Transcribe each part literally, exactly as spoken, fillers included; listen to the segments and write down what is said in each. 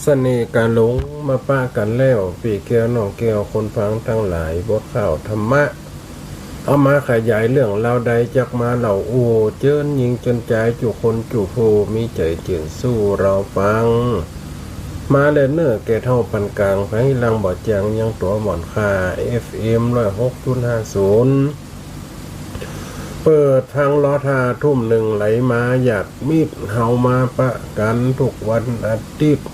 เสน่ห์กาหลงมาปะกั๋นแล้ว ปี้แก้วน้องแก้วคนฟังตังหลาย บทข่าวธรรมะ เอามาขยายเรื่องราวใดจักมาเล่าอู้ เจิญญิงเจิญจายจุคนจุผู้ มีใจ๋เจียรติสู้เฮาฟัง มาแล้วเน่อแก่เฒ่าปานก๋าง ใผลังบ่แจ้งยังตั๋วบ่อนค่า เอฟเอ็ม ร้อยหกจุดห้าศูนย์ เปิดฟังรอท่าทุ่มนึ่งไหลมาหยาดมิตร เฮามาปะกั๋นกู้วันอาทิตย์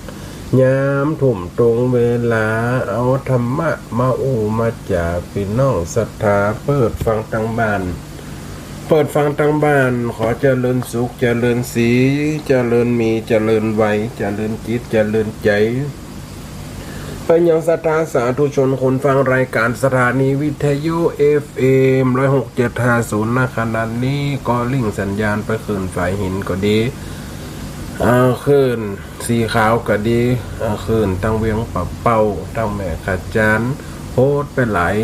ยามทุ่มตรงเวลา เอาธรรมะมาอู้มาจ๋า ปี้น้องศรัทธา เปิดฟังตังบ้าน เปิดฟังตังบ้าน ขอเจริญสุข เจริญศรี เจริญมี เจริญไว เจริญจิต เจริญใจ๋ ไปยังศรัทธาสาธุชนคนฟังรายก๋านสถานีวิทยุ เอฟเอ็ม ร้อยหกเจ็ดห้าศูนย์ ณ ขณะนี้ ก็ริ่งสัญญาณไปคลื่นฝายหินก็ดี อ่า คลื่นสีขาวก็ดี อ่า คลื่นตังเวียงป่าเป้า ตังแม่ขะจาน โพสต์ไปหลาย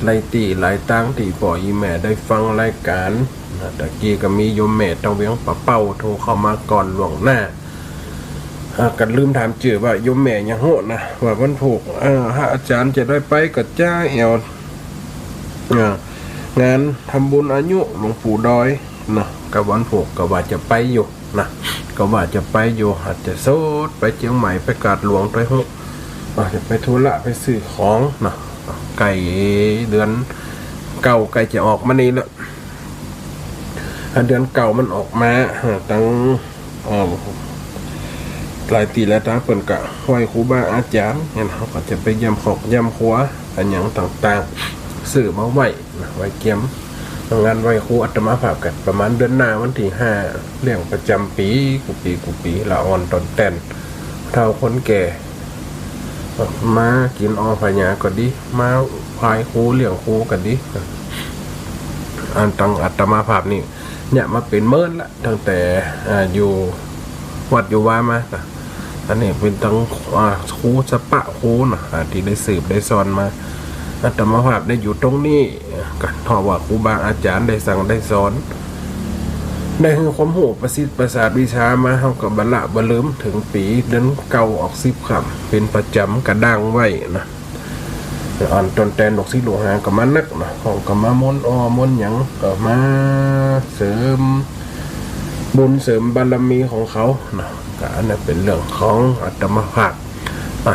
หลายตี้หลายตางตี้ป้ออี่แม่ได้ฟังรายก๋าน นะ ตะกี้ก็มีโยมแม่ตังเวียงป่าเป้าโทรเข้ามาก่อนล่วงหน้า อ่า ก็ลืมถามจื้อว่าโยมแม่หยังโฮนะ ว่าวันพูก เอ่อ พระอาจ๋ารย์จะได้ไปก่อจ๊ะแอ่ว อ่า งานทำบุญอายุหลวงปู่ดอยเนาะ ก็วันพูกก็ว่าจะไปอยู่นะ ก็ว่าจะไปอยู่ อาจจะโสดไปเจียงใหม่ ไปกาดหลวง ไปฮู้ อ่า จะไปธุระ ไปซื้อของเนาะ ใก้เดือนเก้าใก้จะออกมานี่แล้ว อ่า เดือนเก้ามันออกมา อ่า ตัง อ่า หลายตี้หลายตางเปิ้นก็ไหว้ครูบาอาจ๋ารย์ เนี่ยนะ เฮาก็จะไปเยี่ยมครอบเยี่ยมครัว อะหยังต่างๆ ซื้อมาไหว้นะ ไหว้เกียม งานไหว้ครูอาตมาภาพก็ประมาณเดือนหน้าวันตี้ห้า เลี้ยงประจ๋ำปี๋ กู้ปี๋กู้ปี๋ ละอ่อนต้อนแต้น เฒ่าคนแก่ มากิ๋นออผญาก็ดี มาไหว้ครูเลี้ยงครูก็ดี อันตังอาตมาภาพนี่ เนี่ยมาเป๋นเมินละ ตั้งแต่ อ่า อยู่วัดอยู่วามา อันนี้เป๋นตัง อ่า ครูสะปะครูเนาะ อ่า ตี้ได้สืบได้สอนมา อาตมาภาพได้อยู่ตรงนี้ ก็เท่าว่าครูบาอาจ๋ารย์ได้สั่งได้สอน ได้หื้อความฮู้ประสิทธิ์ประสาทวิชามา เฮาก็บ่ละบ่ลืม เถิงปี๋เดือนเก้าออกสิบค่ำ เป๋นประจ๋ำกระด้างไว้นะ อ่อนต้อนแต้นลูกศิษย์ลูกหาก็มานักเนาะ เฮาก็มามนต์อ้อมนต์หยัง ก็มาเสริมบุญเสริมบารมีของเขาเนาะ ก็อันนั้นเป๋นเรื่องของอาตมาภาพ อ่ะ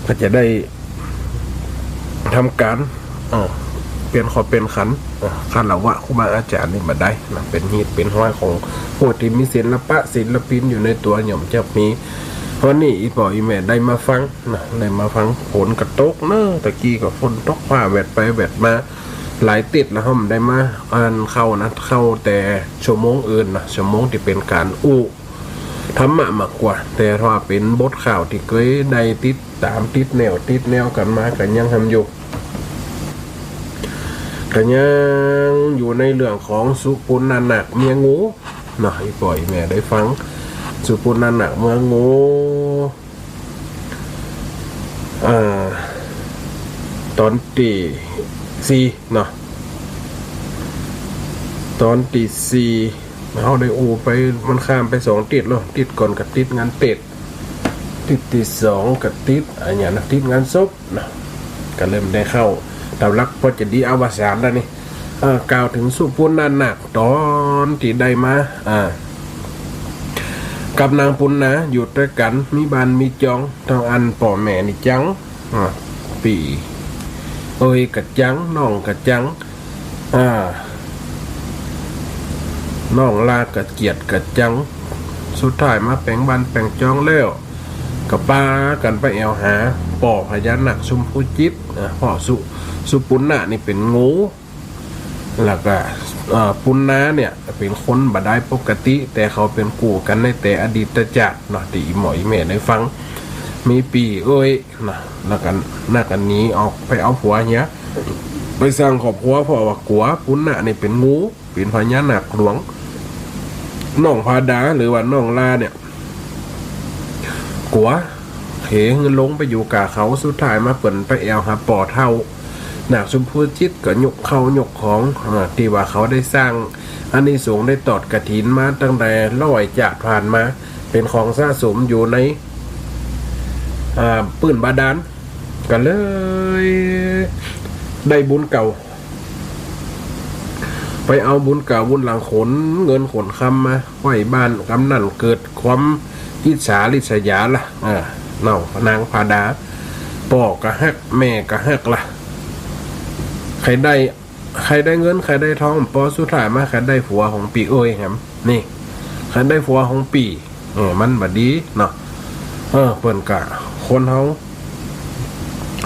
ก็จะได้ทำก๋าน เอ่อ เป๋นขอบเป๋นขัน เอ่อ คารวะครูบาอาจ๋ารย์นี่บ่ได้นะ เป๋นฮีตเป๋นฮอยของผู้ตี้มีศิลปะศิลปินอยู่ในตั๋ว ย่อมจะมี วันนี้อี่ป้ออี่แม่ได้มาฟังนะ ได้มาฟัง ฝนก็ตกเนาะ ตะกี้ก็ฝนตกฟ้าแหวดไปแหวดมา หลายติดแล้ว เฮาบ่ได้มาอ่านข่าวนะ ข่าวแต่ชั่วโมงอื่นนะ ชั่วโมงตี้เป๋นก๋านอู้ธรรมะมากกว่า แต่ถ้าเป๋นบทข่าวตี้เกยได้ติดต๋ามติดแนวติดแนวกั๋นมา ก็ยังหันอยู่ ก็ยังอยู่ในเรื่องของสุปุณณนาคเมียงูเนาะ อี่ป้ออี่แม่ได้ฟัง สุปุณณนาคเมียงู อ่า ต๋อนตี้สี่เนาะ ต๋อนตี้สี่ เฮาได้อู้ไป มันข้ามไปสองติดแล้ว ติดก่อนก็ติดงานเตศน์ ติดตี้สองก็ติด อะหยังนะ ติดงานศพเนาะ ก็เริ่มได้เข้าต๋ามหลักพจดีอวสานแล้วนี่ เอ่อ กล่าวเถิงสุปุณณนาค ต๋อนตี้ได้มา อ่า กับนางปุณณาอยู่ตวยกั๋น มีบ้านมีจอง ตังอั้นป้อแม่นี่จัง อ่า ปี้เอ่ยก็จัง น้องก็จัง อ่า น้องลาก็เจียดก็จัง สุดท้ายมาแป๋งบ้านแป๋งจองแล้ว ก็ปากั๋นไปแอ่วหาป้อพญานาคชุมพูจิต อ่า ป้อสุ สุปุณณะนี่เป๋นงู แล้วก็ เอ่อ ปุณณาเนี่ยเป๋นคนบ่ได้ปกติ แต่เขาเป๋นกู้กั๋นในแต่อดีตจาติเนาะ ตี้อี่หม่ออี่แม่ได้ฟัง มีปี้เอ่ยนะ แล้วก็นาคก็หนีออกไปเอาผัวเหีย ไปสร้างครอบครัว เพราะว่ากั๋วปุณณะนี่เป๋นงู เป๋นพญานาคหลวง น้องพาดาหรือว่าน้องลาเนี่ย กั๋ว เขหื้อลงไปอยู่กับเขา สุดท้ายมาเปิ้นไปแอ่วหาป้อเฒ่า นาคชุมพูจิตก็ยกข้าว ยกของ อ่า ตี้ว่าเขาได้สร้างอานิสงส์ได้ตอดกฐินมาตั้งแต่ร้อยจาติผ่านมา เป๋นของสะสมอยู่ใน อ่า ปื้นบาดาล ก็เลยได้บุญเก่า ไปเอาบุญเก่าบุญหลังขนเงินขนคำมาไว้บ้าน กำนั้นเกิดความอิจฉาริษยาละ เออ น้องนางพาดา ป้อก็ฮัก แม่ก็ฮักละ ใค่ได้ ใค่ได้เงิน ใค่ได้ทอง ปอสุดท้ายมา ใค่ได้ผัวของปี้เอ้ยแหม นี่ ใค่ได้ผัวของปี้ เออ มันบ่ดีเนาะ เออ เปิ้นกะ คนเฮา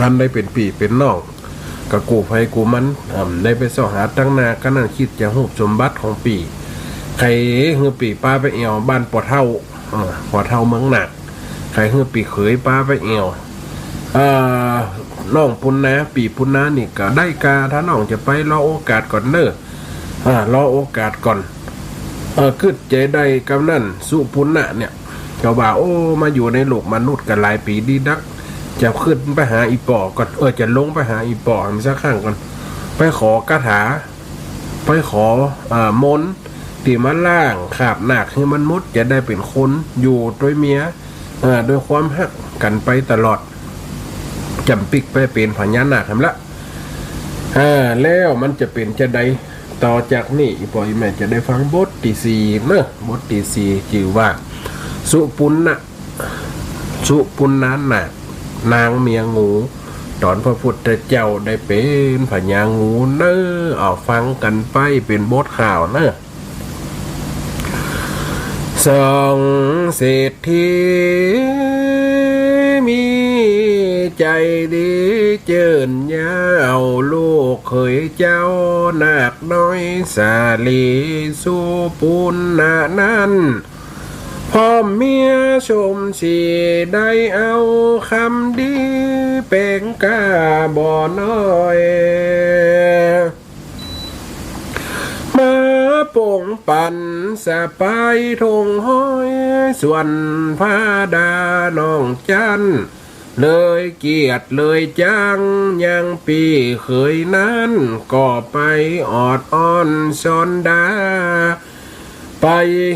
อันได้เป๋นปี้เป๋นน้อง กะกู้ไผกู้มัน อ่า ได้ไปเซาะหาตังหน้า กำนั้นกึ๊ดจะฮู้สมบัติของปี้ ใค่หื้อปี้ปาไปแอ่วบ้านป้อเฒ่า เออ ป้อเฒ่าเมืองนาค ใค่หื้อปี้เขยปาไปแอ่ว เอ่อ น้องปุณณา ปี้ปุณณานี่ก็ได้กา ถ้าน้องจะไปรอโอกาสก่อนเน่อ อ่า รอโอกาสก่อน เออ กึ๊ดจะได้กำนั้น สุปุณณะเนี่ย ก็ว่า โอ้ มาอยู่ในโลกมนุษย์ก็หลายปี๋ดีนัก จะขึ้นไปหาอี่ป้อก่อน เออ จะลงไปหาอี่ป้อสักครั้งก่อน ไปขอคาถา ไปขอ เอ่อ มนต์ตี้มาล้างคราบนาคหื้อมันหมด จะได้เป๋นคนอยู่ตวยเมีย เอ่อ ตวยความฮักกั๋นไปตลอด จ๋ำปิ๊กไปเป๋นพญานาคแหมละ เอ่อ แล้วมันจะเป๋นจาใดต่อจากนี้ อี่ป้ออี่แม่จะได้ฟังบทตี้สี่เน่อ บทตี้สี่จื้อว่า สุปุณณะ สุปุณณานาค นางเมียงู ต๋อนพระพุทธเจ้าได้เป๋นพญางูเน่อ เอาฟังกั๋นไปเป๋นบทข่าวเน่อ สองเศรษฐีมีใจ๋ดีเจิ่นยาว ลูกเขยเจ้านาคน้อยสาลีสุปุณณะนั้น พร้อมเมียชมศรีได้เอาคำดีแป๋งก้าบ่น้อย มาปงปั๋นสะปายทงฮ้อย ส่วนพาดาน้องจัน เลยเกียรติเลยจัง ยังปี้เขยนั้นก็ไปออดอ้อนสอนดา ไป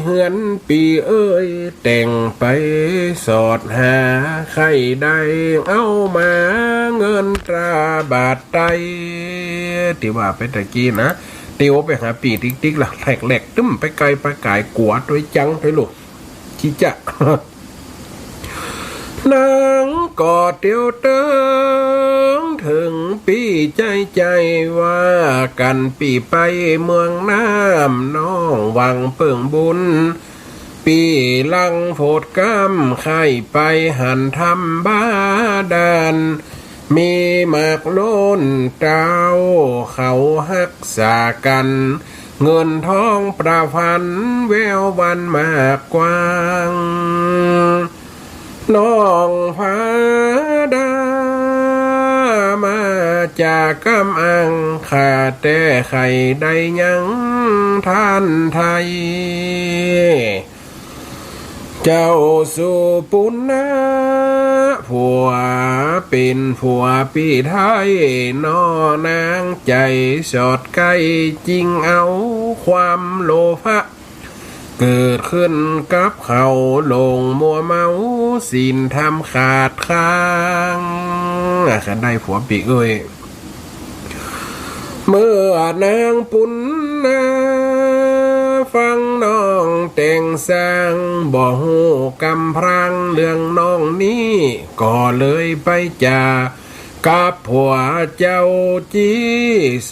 เฮือนปี้เอ้ยแต่งไปสอดหา ใค่ได้เอามาเงินตราบาทไต ตี้ว่าไปตะกี้นะ เตียวไปหาปี้ติ๊กๆ ละ แหลกๆ ตึ้มไปไกลไปก๋ายกั๋วตวยจังตวยลูก ขี้จ๊ะ นางก็เตียวเติงเถิงปี้ใจ๊ๆ ว่า กั๋นปี้ไปเมืองน้ำ น้องหวังเปิ้งบุญ ปี้หลังโผดกำ ใค่ไปหันธรรมบาดาล มีหมากล้นเต้าเขาฮักษากั๋น เงินทองประพันแวววันมากกว้าง น้องพาดามาจากกำอัง ข้าแต่ใค่ได้ยังทันไทย เจ้าสุปุณณะ ผัวเป๋นผัวปี้ไท้ น้องนางใจ๋สอดใก้ จึงเอาความโลภะ เกิดขึ้นกับเขา หลงมัวเมาศีลธรรมขาดข้าง อ่ะ ใค่ได้ผัวปี้เอ้ย เมื่อนางปุณณาฟังน้องแต่งสร้าง บ่ฮู้กำพร้างเรื่องน้องนี้ ก็เลยไปจ๋ากับผัวเจ้าจี้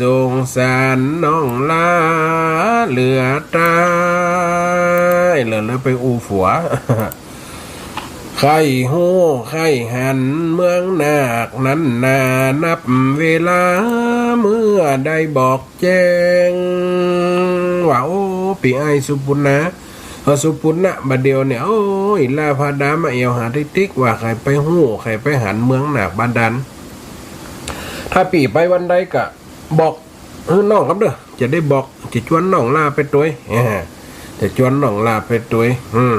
สงสารน้องลาเหลือต๋าย แล้ว แล้วไปอู้ผัว ใค่ฮู้ใค่หันเมืองนาคนั้นนา นับเวลาเมื่อได้บอกแจ้ง ว่า โอ้ ปี้อ้ายสุปุณณะ เออ สุปุณณะ บ่าเดี่ยวเนี่ย โอ้ย ลาพาดามาแอ่วหาติ๊กๆ ว่าใค่ไปฮู้ใค่ไปหันเมืองนาคบาดาล ถ้าปี้ไปวันใดก็บอกหื้อน้องกำเน่อ จะได้บอก จะจวนน้องลาไปตวย อ่า จะจวนน้องลาไปตวย อืม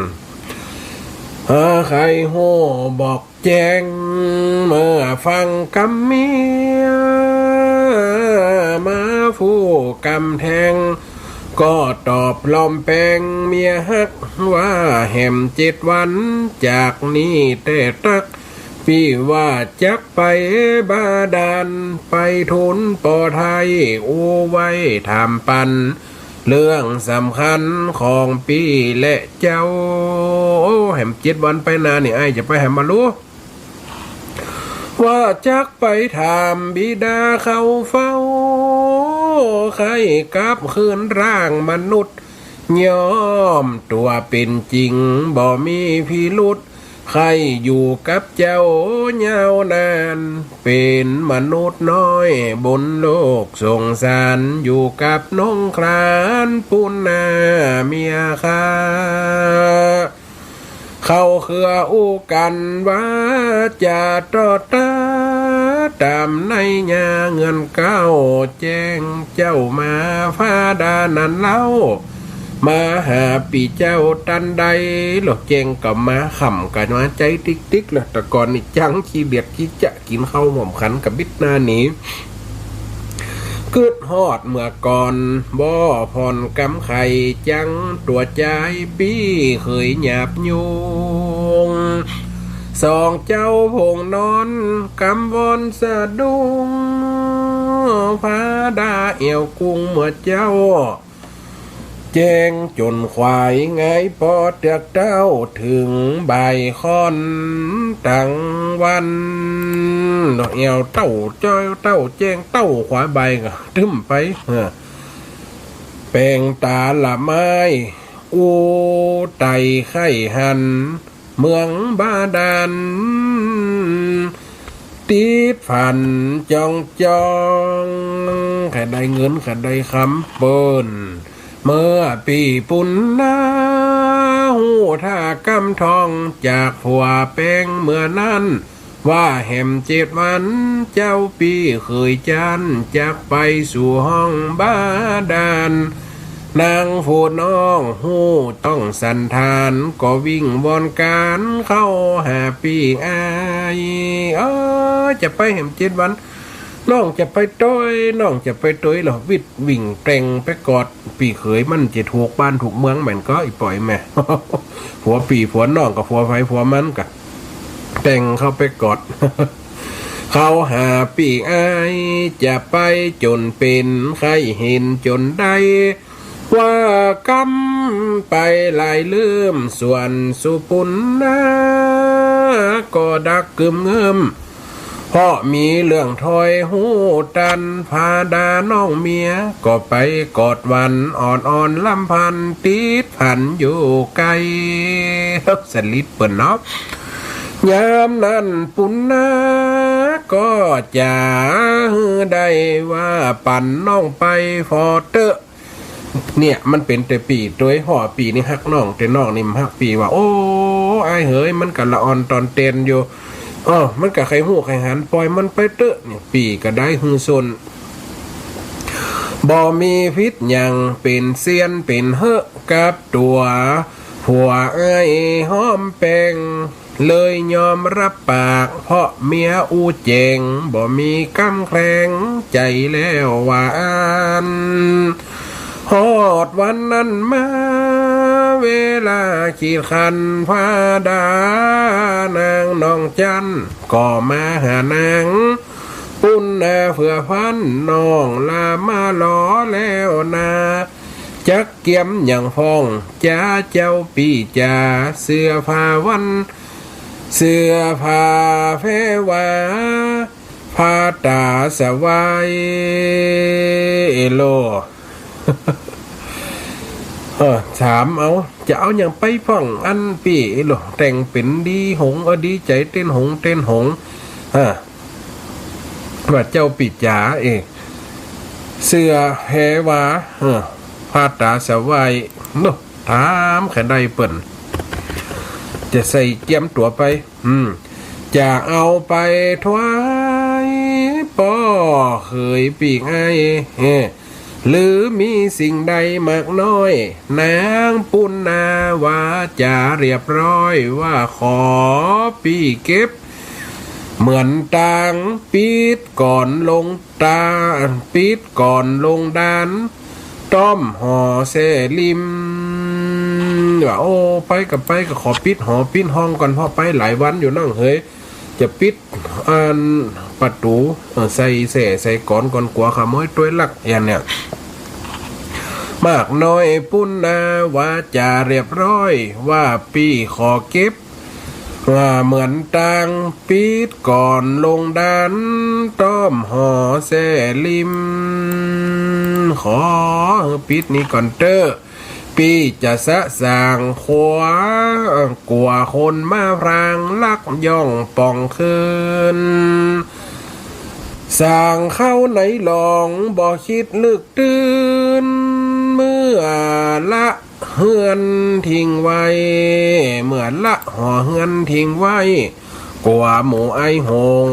เออ ใค่ฮู้บอกแจ้ง เมื่อฟังกำเมีย มาฟู่กำแทง ก็ตอบลอมแปงเมียฮัก ว่าแหมเจ็ดวันจากนี้แต่ตรัก ปี้ว่าจักไปบาดาล ไปทูลป้อไท้อู้ไว้ถามปัน เรื่องสำคัญของปี้และเจ้า แหมเจ็ดวันไปนานี่ อ้ายจะไปแหมมาลู ว่าจักไปถามบิดาเขาเฝ้า ใค่กลับคืนร่างมนุษย์ ย่อมตั๋วเป๋นจริงบ่มีพิรุธ ใค่อยู่กับเจ้ายาวนาน เป๋นมนุษย์น้อยบนโลกสงสาร อยู่กับน้องคลานปุณณาเมียข้า เขาเคืองอู้กั๋นว่าจะตอดตา ต๋ามในญาเงินเก๊า แจ้งเจ้ามาฟ้าดานั้นเล่า มาหาปี้เจ้าตันใด หลอกแจ้งก็มา ค่ำก็มา ใจ๋ติ๊กๆ ละ แต่ก่อนนี่จังขี้เดียดขี้จะ กิ๋นข้าวหม่อมขันกะบิดหน้าหนี กึ๊ดฮอดเมื่อก่อน บ่ผ่อนกำไข่ จังตั๋วจายปี้เขยหยาบยุง สองเจ้าผงนอนกำวอนสะดุ้ง ฟ้าดาแอ่วกุ้งเมื่อเจ๊า แจ้งจ๋นขวายไงปอเตื้อกเต้า เถิงบ่ายค่อนตังวัน แอ่วเต้า เจ้าเต้า แจ้งเต้าขวายบ่ายก็ตึ้มไป เออ แป๋งต๋าละไม้ อู้ไตใค่หัน เมืองบาดาล ติดฝันจ้องๆ ใค่ได้เงินใค่ได้คำเปิ้น เมื่อปี้ปุณณา ฮู้ท่ากำทองจากผัวแปงเมื่อนั้น ว่าแหมเจ็ดวันเจ้าปี้เขยจันจักไปสู่ห้องบาดาล นางผู้น้องฮู้ต้องสันธาน ก็วิงวอนก๋านเข้าหาปี้อ้าย เออ จะไปแหมเจ็ดวัน น้องจะไปตวย น้องจะไปตวย ละวิดวิ่งแต่งไปกอดปี้เขย มันจะถูกบ้านถูกเมืองแหมก่อ อี่ป้ออี่แม่ ผัวปี้ผัวน้องก็ผัวใผผัวมันก็ แต่งเข้าไปกอด เข้าหาปี้อ้าย จะไปจ๋นเป๋น ใค่หันจ๋นได้ ว่ากำไปหลายลืม ส่วนสุปุณณา ก็ดักกึมเงิม เพราะมีเรื่องถ้อยฮู้ตัน ฟ้าดาน้องเมีย ก็ไปกอดหวัน อ่อนๆ ลำพัน ติดฝันอยู่ไกล สลิดเปิ้นเนาะ ยามนั้นปุณณา ก็จะหื้อได้ว่าปั๋นน้องไปผ่อเต๊อะ เนี่ย มันเป๋นแต่ปี้ตวย ผ่อปี้นี่ฮักน้อง แต่น้องนี่บ่ฮักปี้ ว่า โอ้ อ้ายเหย มันก็ละอ่อนต๋อนเต้นอยู่ อ้อ มันก็ใค่ฮู้ใค่หัน ป่อยมันไปเต๊อะ เนี่ย ปี้ก็ได้หื้อส้น บ่มีผิดหยัง เป๋นเสี้ยนเป๋นเหอะกับตั๋ว ผัวอ้ายหอมแปง เลยยอมรับปาก เพราะเมียอู้แจ้ง บ่มีกำแคลงใจ๋แล้วว่าอั้น ฮอดวันนั้นมา เวลาขีดขัน ฟ้าดานางน้องจัน ก็มาหานางปุณณาเฟื่อฟัน น้องลามารอแล้วนา จักเกียมหยังพ่อง จ๋าเจ้าปี้จ๋า เสื้อผ้าวัน เสื้อผ้าแพรวา ผ้าต๋าสะไหว้ เอโล เออ ถามเอา จะเอาหยังไปพ่องอั้นปี้ เอโล แต่งเป๋นดีหง เออ ดีใจ๋เต้นหง เต้นหง อ่า ว่าเจ้าปี้จ๋า เอ เสื้อแพรวา เออ ผ้าต๋าสะไหว้ โน่ ถามใค่ได้เปิ้น จะใส่เกียมตั๋วไป อืม จะเอาไปถวายป้อเขยปี้อ้าย เอ หรือมีสิ่งใดมากน้อย นางปุณณาว่าจ๋าเรียบร้อย ว่าขอปี้เก็บ เหมือนตาง ปิดก่อนลงตา ปิดก่อนลงดาน ต้อมหอแซ่ลิม ว่า โอ้ ไปก็ไป ก็ขอปิดหอปิดห้องก่อน เพราะไปหลายวันอยู่น้องเหย จะปิดอันประตู๋ เออ ใส่แส้ใส่ก๋อนก่อน กั๋วขโมยตวยลักอย่างเนี่ย มากน้อยปุณณาว่าจ๋าเรียบร้อย ว่าปี้ขอเก็บ ว่าเหมือนต่าง ปิดก่อนลงดาน ต้อมหอแส้ริม ขอหื้อปิดนี่ก่อนเต๊อะ ปี้จะสะสางขัว กั๋วคนมาพราง ลักย่องป่องคืน สางเข้าในหลอง บ่คิดลึกตื้น เมื่อละเฮือนทิ้งไว้ เมื่อละหอเฮือนทิ้งไว้ กั๋วหมู่ไอ้หง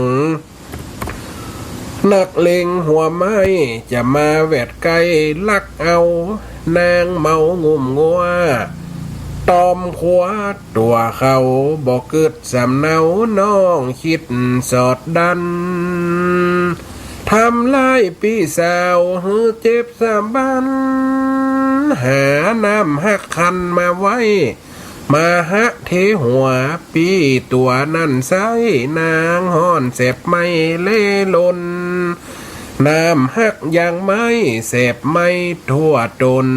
นักเลงหัวไม้ จะมาแวดใก้ ลักเอานางเมางุ่มงัว ต้อมขัวตั๋วเขา บ่กึ๊ดสำเนา น้องคิดสอดดัน ทำร้ายปี้สาว หื้อเจ็บสะบั้น หาน้ำฮักคั้นมาไว้ มาหะเทหัว ปี้ตั๋วนั้นใส้ นางฮ้อนแสบไหม้เล่ร่อน น้ำฮักยังไหม้ แสบไหม้ทั่วต๋น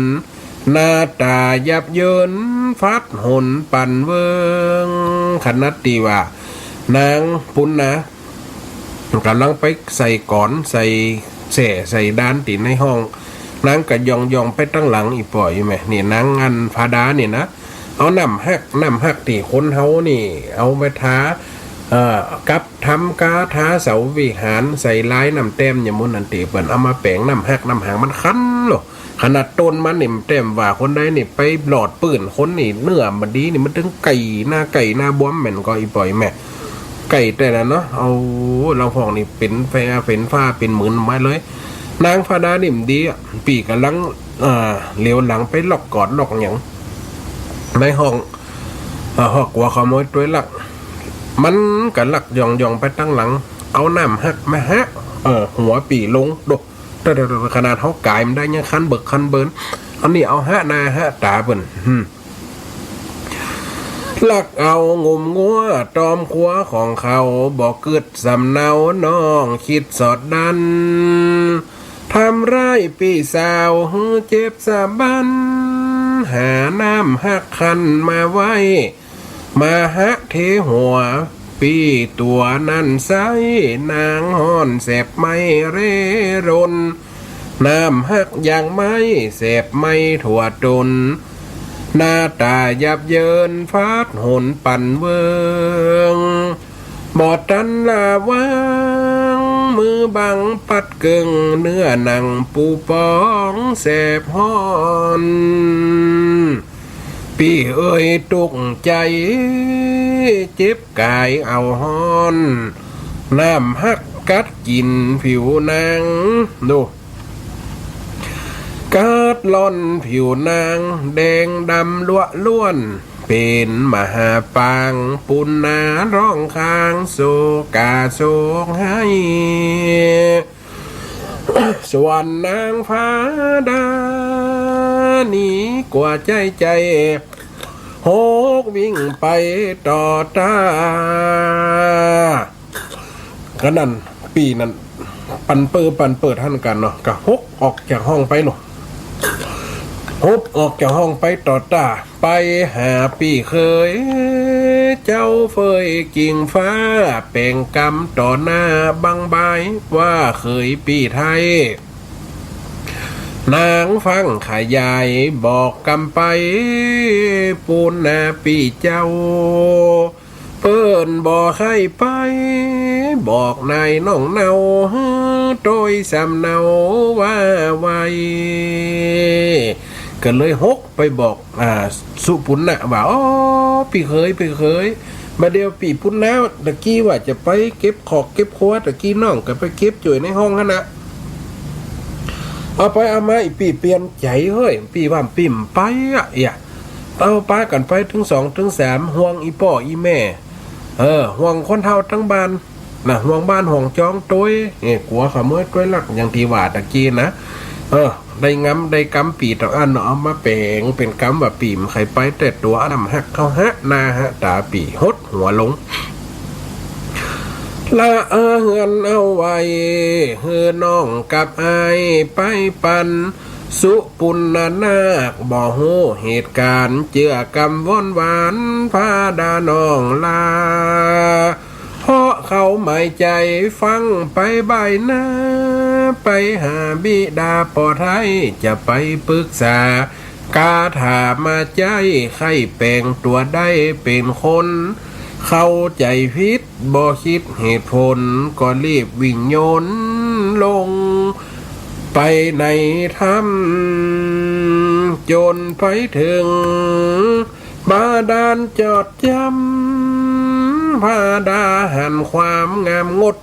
หน้าต๋ายับเยิน ฟัดหนปั่นเวิง ขนาดตี้ว่านางปุณณา ก่ำลังไปใส่ก๋อน ใส่แส้ ใส่ดานตี้ในห้อง นางก็ย่องๆ ไปตังหลังอี่ป้ออี่แม่ นี่นางอันฟ้าดานี่นะ เอาน้ำฮัก น้ำฮักตี้คนเฮานี่ เอาไปทา เอ่อ กับทำกาทาเสาวิหาร ใส่ลายน้ำแต้มอย่างหมู่นั้นตี้ เปิ้นเอามาแป๋งน้ำฮัก น้ำฮักมันคันโล ขนาดต๋นมันนี่ แต้มว่าคนใดนี่ไปหลอดปื้นคนนี่ เนื้อบ่ดีนี่ มันตึงไก่หน้า ไก่หน้าบวมแม่นก่ออี่ป้ออี่แม่ ไก่แต่ละเนาะ เอา ลำห้องนี่เป๋นแฟ เป๋นฟ้า เป๋นหมื่นไม้เลย นางฟ้าดานี่บ่ดีอะ ปี้ก่ำลัง เอ่อ เหลียวหลังไปล็อกก๋อนล็อกหยัง ในห้อง เอ่อ ห้องกั๋วขโมยตวยลัก มันก็ลักย่องๆ ไปตังหลัง เอาน้ำฮักมาหะ เอ่อ หัวปี้ลง โด แต่ แต่ แต่ขนาดเฮากายมันได้ยังคันเบิกคันเบิน อันนี้เอาหะหน้าหะต๋าเปิ้น หืม ลักเอางุ่มงัว ต้อมขัวของเขา บ่กึ๊ดสำเนา น้องคิดสอดดัน ทำร้ายปี้สาว หื้อเจ็บสะบั้น หาน้ำฮักคั้นมาไว้ มาหะเทหัว ปี้ตั๋วนั้นใส้ นางฮ้อนแสบไหม้เร่ร่อน น้ำฮักยังไหม้ แสบไหม้ทั่วต๋น หน้าต๋ายับเยิน ฟัดหนปั่นเวิง บ่ตันละวัง มือบังปัดเกิ่ง เนื้อหนังปูปองแสบฮ้อน ปี้เอ๋ยตุ๊กใจ๋ เจ็บกายเอาฮ้อน น้ำฮักกัดกิ๋นผิวนาง ดู กัดล่อนผิวนาง แดงดำลัวะล้วน เป๋นมหาปาง ปุณณาร้องครางโศกาโศกไห้ ส่วนนางฟ้าดา หนีกั๋วใจ๋ใจ๋ หกวิ่งไปต่อต้า ก็นั้น ปี้นั้น ปั่นเป้อปั่นเป้อหันกั๋นเนาะ ก็หกออกจากห้องไปเนาะ หกออกจากห้องไปต่อต้า ไปหาปี้เขย เจ้าเฟยกิ่งฟ้า แป๋งกำต่อหน้าบังบาย ว่าเขยปี้ไท้ นางฟั่งขยายบอกกำไป ปูนนาปี้เจ้า เปิ้นบ่ใค่ไป บอกนายน้องเนา หื้อโตยสำเนาว่าไว ก็เลยหกไปบอก อ่า สุปุณณะว่า อ๋อ ปี้เขย ปี้เขย บ่าเดี่ยวปี้ปุณณะตะกี้ว่าจะไปเก็บขอกเก็บครัว ตะกี้น้องก็ไปเก็บจ้วยในห้องหั้นนะ เอาไปเอามา อี้ปี้เปลี่ยนใจ๋เฮ้ย ปี้ว่าปี้บ่ไปอะ เอีย เอาปากั๋นไปตึงสองตึงสาม ห่วงอี่ป้ออี่แม่ เออ ห่วงคนเฒ่าตังบ้าน นะ ห่วงบ้านห่วงจองโตย เอ้ย กั๋วขโมยโตยลัก อย่างตี้ว่าตะกี้นะ เออ ได้งำได้กำปี้ตังอั้นเนาะ เอามาแป๋งเป๋นกำว่าปี้บ่ใค่ไป แต่ตั๋วน้ำฮักเข้าหะหน้าหะต๋า ปี้หดหัวลง ละเฮือนเอาไว้ หื้อน้องกับอ้ายไปปัน สุปุณณนาคบ่ฮู้เหตุก๋ารณ์ เจื้อกำวอนหวาน ผาดาน้องลา เพราะเขาหมายใจ๋ฟังไปบ่ายหน้า ไปหาบิดาป้อไท้ จะไปปึกษา กาถ้ามาใจ๊ ใค่แป๋งตั๋วได้เป๋นคน เข้าใจ๋ผิดบ่คิดเหตุผล ก็รีบวิ่งยนต์ลงไปในถ้ำ จ๋นไปเถิงบาดาลจอดจ๋ำ ผาดาหันความงามงด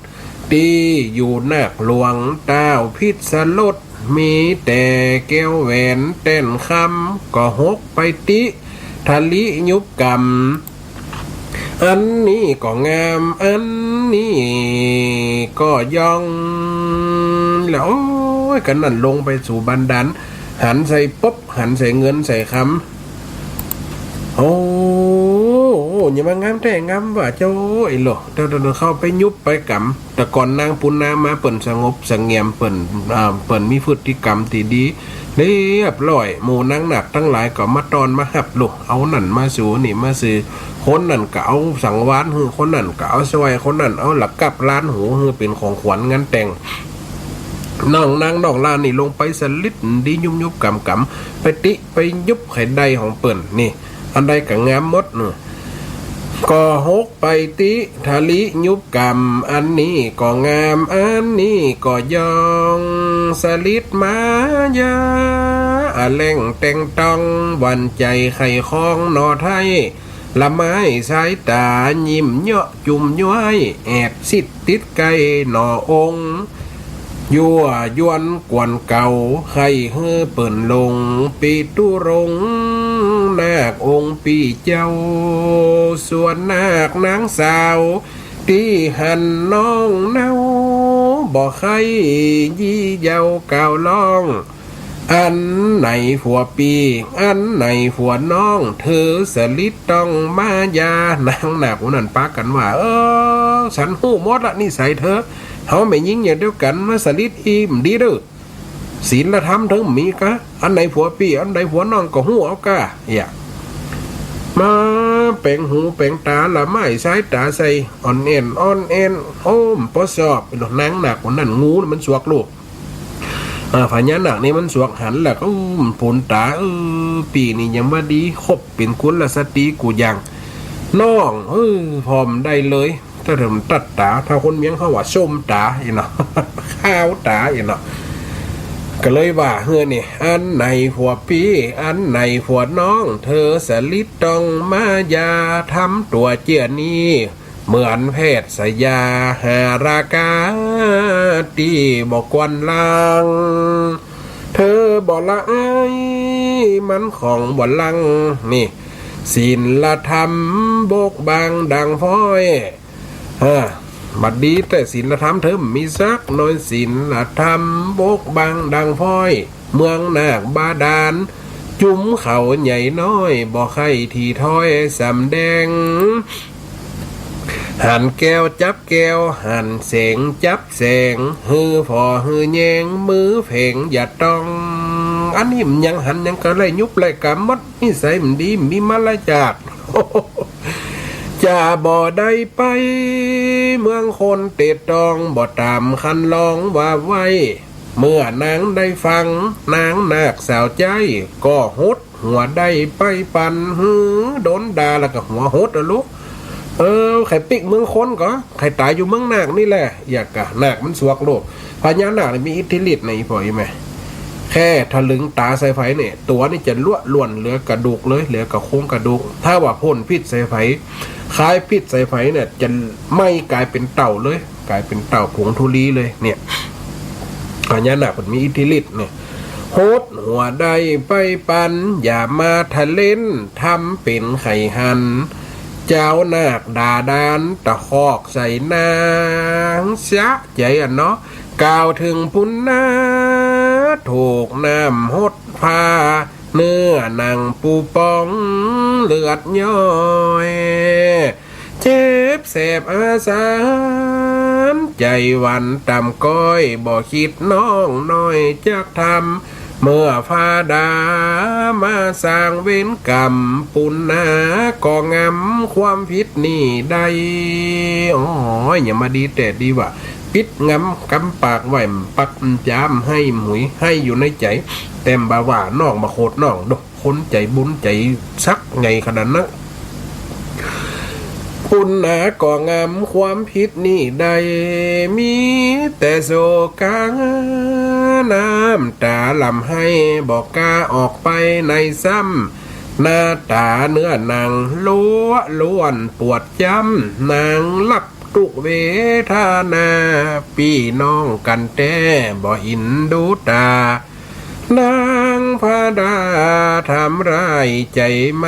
ตี้อยู่นาคหลวง ต้าวพิสรส มีแต่แก้วแหวนแต้นคำ ก็หกไปติ ทะลิยุบกำ อันนี้ก็งาม อันนี้ก็ย่อง แล้ว โอ้ย กันนั้นลงไปสู่บาดาล หันใส่ปบ หันใส่เงินใส่คำ โอ้ โอ้ อย่ามางามแต๊งามว่าเจ้า ไอ้หล่อ เดี๋ยวๆๆ เข้าไปยุบไปกำ แต่ก่อนนางปุณณามาเปิ้นสงบเสงี่ยม เปิ้น อ่า เปิ้นมีพฤติกรรมตี้ดี เรียบร้อย หมู่นางนาคตังหลายก็มาต้อนมาฮับลูก เอานั่นมาสู่ นี่มาสู่ คนนั้นก็เอาสังวาลหื้อ คนนั้นก็เอาสร้อย คนนั้นเอาละกับล้านหูหื้อเป๋นของขวัญงานแต่ง น้องนางน้องลานี่ลงไปสลิดดี ยุบๆ กำๆ ไปติไปยุบใค่ได้ของเปิ้นนี่ อันใดก็งามหมดเนาะ ก็หกไปติ ทะลิยุบกำ อันนี้ก็งาม อันนี้ก็ย่อง สลิดมายา อะแล่งแต่งต้อง หวั่นใจ๋ใค่คองหน่อไท้ ละไม้สายต๋า ยิ้มเยาะจุ่มย้อย แอบสิทธิ์ติดใก้หน่อองค์ ยั่วยวนกวนเก๋า ใค่หื้อเปิ้นหลง ปิตุรงค์นาคองค์ปี้เจ้า ส่วนนาคนางสาว ตี้หันน้องเนา บ่ใค่ยี่เย้าก่าวร้อง อันไหนผัวปี้ อันไหนผัวน้อง เธอสลิดต้องมายา นางนาคผู้นั้นปากั๋นว่า เออ สันฮู้หมดละนิสัยเธอ เฮาแม่ญิงอย่างเดียวกั๋น มาสลิดอี้บ่ดีเน่อ ศีลธรรมเถิงบ่มีกา อันไหนผัวปี้ อันไหนผัวน้องก็ฮู้เอากา เยียะ มาแป๋งหูแป๋งต๋า ละไม้สายต๋าใส่ อ่อนแอ่น อ่อนแอ่น โอ้ บ่ชอบ นางนาคผู้นั้น งูมันสวกลูก อ่า พญานาคนี่มันสวกหันแล้วก็ อืม ปูนต๋า เออ ปี้นี่ยังบ่ดี คบเป๋นกุลสตรีกู้อย่าง น้อง เออ ผ่อมได้เลย ถ้าเถิงตัดต๋า ถ้าคนเวียงเขาว่าส้มต๋าอี้เนาะ ขาวต๋าอี้เนาะ ก็เลยว่า เฮือนี่ อันไหนผัวปี้ อันไหนผัวน้อง เธอสลิดต้องมายา ทำตั๋วเจื้อนี้ เหมือนแพทย์สยา หาราคาตี้บ่ควรลาง เธอบ่ละอาย มันของบ่ลัง นี่ ศีลธรรมบกบังดังพ้อย เออ บ่ดีแต๊ศีลธรรมเธอบ่มีสักหน่อย ศีลธรรมบกบังดังพ้อย เมืองนาคบาดาล จุมเขาใหญ่น้อย บ่ใค่ตี้ถ้อยสำแดง หันแก้วจับแก้ว หันแสงจับแสง หื้อผ่อหื้อแยง มือแผงอย่าต้อง อันนี้มันยังหันยังก็ไล่ยุบไล่กำหมด นิสัยบ่ดี บ่มีมารยาท จะบ่ได้ไป เมืองคนเตดต้อง บ่ต๋ามคันลองว่าไว้ เมื่อนางได้ฟัง นางนาคสาวใจ๊ ก็หดหัวได้ไปปัน หื้อโดนด่าแล้วก็หัวหดอะลูก เออ ใค่ปิ๊กเมืองคนก็ ใค่ต๋ายอยู่เมืองนาคนี่แหละ เยียะกา นาคมันสวกลูก พญานาคนี่มีอิทธิฤทธิ์นะ อี่ป้ออี่แม่ แค่ถลึงต๋าใส่ใผเนี่ย ตั๋วนี่จะละล่วนเหลือกระดูกเลย เหลือก้าโครงกระดูก ถ้าว่าพ่นพิษใส่ใผ คายพิษใส่ใผเนี่ย จะไหม้ก๋ายเป๋นเต่าเลย ก๋ายเป๋นเต่าผงธุลีเลย เนี่ย พญานาคมันมีอิทธิฤทธิ์เนี่ย หดหัวได้ไปปัน อย่ามาทะเล่น ทำเป๋นใค่หัน เจ้านาคด่าดาน ตะคอกใส่นาง สะใจ๋อะเนาะ กล่าวเถิงปุณณา ถูกน้ำหดผ้า เนื้อหนังปูปอง เลือดย้อย เจ็บแสบอาสา ใจ๋หวั่นต่ำก๊อย บ่คิดน้องน้อยจักธรรม เมื่อฟ้าดามาสร้างเวรก๋รรม ปุณณาก็งำความผิดนี้ได้ โอ้ย อย่ามาดีแต๊ดีว่า ปิดงำก๋ำปากไว้ ปักจามไห้หมุยไห้อยู่ในใจ๋ แต่บ่าว่าน้องบ่โขดน้องดอก คนใจ๋บุญใจ๋สักไงขนาดนั้น ปุณณาก็งำความผิดนี้ได้ มีแต่โศกา น้ำตาหลั่งไห้ บ่กล้าออกไปไหนซ้ำ หน้าต๋าเนื้อหนัง ลัวล้วนปวดจ้ำ นางรับ ตุ๊กข์เวทนา ปี้น้องกั๋นแต๊ บ่เห็นดูต๋า นางพระดาทำร้ายใจ๋ไหม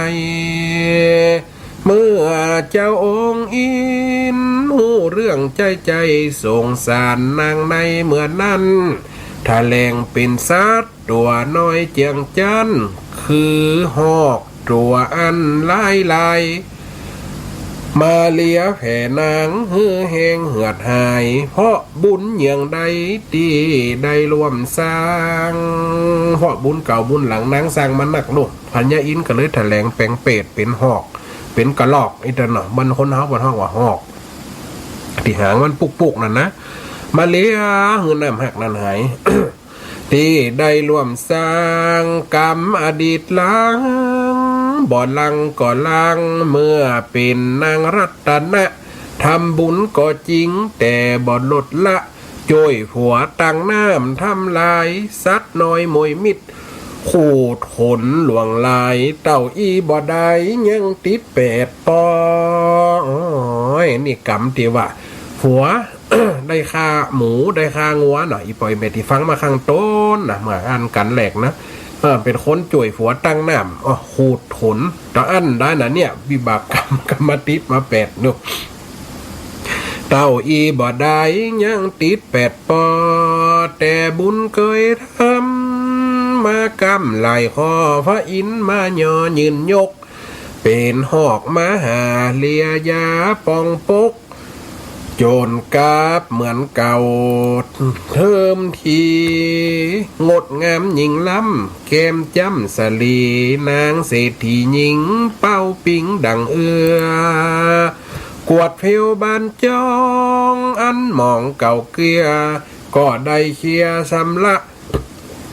เมื่อเจ้าองค์อิน ฮู้เรื่องใจ๋ใจ๋ สงสารนางในเมื่อนั้น แถลงเป๋นสัตว์ ตั๋วน้อยเจียงจั๊น คือหอกตั๋วอันร้ายลาย มาเลียแผลนางหื้อแห้งเหือดหาย เพราะบุญเยื่องใดตี้ได้ร่วมสร้าง เพราะบุญเก่าบุญหลังนางสร้างมานักลูก พญาอินทร์ก็เลยแถลงแป๋งเปรตเป๋นหอก เป๋นกระรอก อี้ตันเนาะ บ้านคนเฮาบ้านฮ้องว่าหอก ตี้หางมันปุกๆ นั่นนะ มาเลียหื้อน้ำฮักนั้นหาย ตี้ได้ร่วมสร้างกรรมอดีตหลัง บ่ลังก็ลัง เมื่อเป๋นนางรัตนะ ทำบุญก็จริง แต่บ่ลดละ จ้วยผัวตั้งน้ำทำลาย สัตว์น้อยมวยมิตร ขูดขนหลวงลาย เต้าอี้บ่ได้ยังติดแปดปอ โอ้ย นี่กรรมตี้ว่า ผัว ได้ฆ่าหมู ได้ฆ่างัวเนาะ อีป่อยแม่ตี้ฟังมาข้างต้นนะ เมื่ออั้นกั๋นแหลกนะ เออ เป๋นคนจ้วยผัวตั้งน้ำ อ้อ ขูดขน ตะอั้นได้นะเนี่ย วิบากกรรมก็มาติดมาแปดเนาะ เต้าอี้บ่ได้ยังติดแปดปอ แต่บุญเกยทำ มากำหลายข้อ พระอินทร์มาย่อยืนยก เป๋นหอกมหาเลียยาปองปก โจรกาบเหมือนเก่าเทิมที งดงามยิ่งล้ำ แก้มจ้ำสะหลี นางเศรษฐีหญิง เป้าปิงดั่งเอื้อ กวาดเพวบ้านจ้อง อันหมองเก่าเกื้อ ก็ได้เคลียร์ชำระ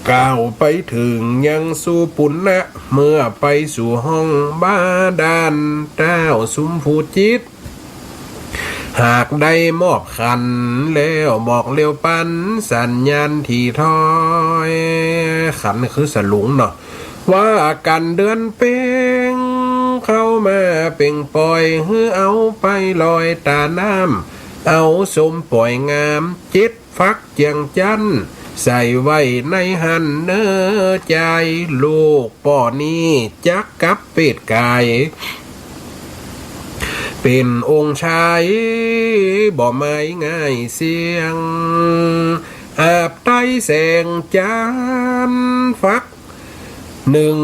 ก้าวไปเถิงยังสุปุณณะ เมื่อไปสู่ห้องบาดาล ต้าวสุมภูจิต หากได้มอบขันแล้ว บอกเร็วปันสัญญาณถี่ถ้อย ขันคือสลุงเนาะ ว่ากั๋นเดือนเพ็ง เข้ามาเป่งป่อย หื้อเอาไปลอยต๋าน้ำ เอาส้มป่อยงามเจ็ด ฟักเจียงจั๊น ใส่ไว้ในหั้นเน่อจาย ลูกป้อนี้จักกลับเปรตก๋าย เป๋นองค์ชายบ่ไม้ง่ายเสี้ยง อาบใต้แสงจั๊นฟัก นึ่ง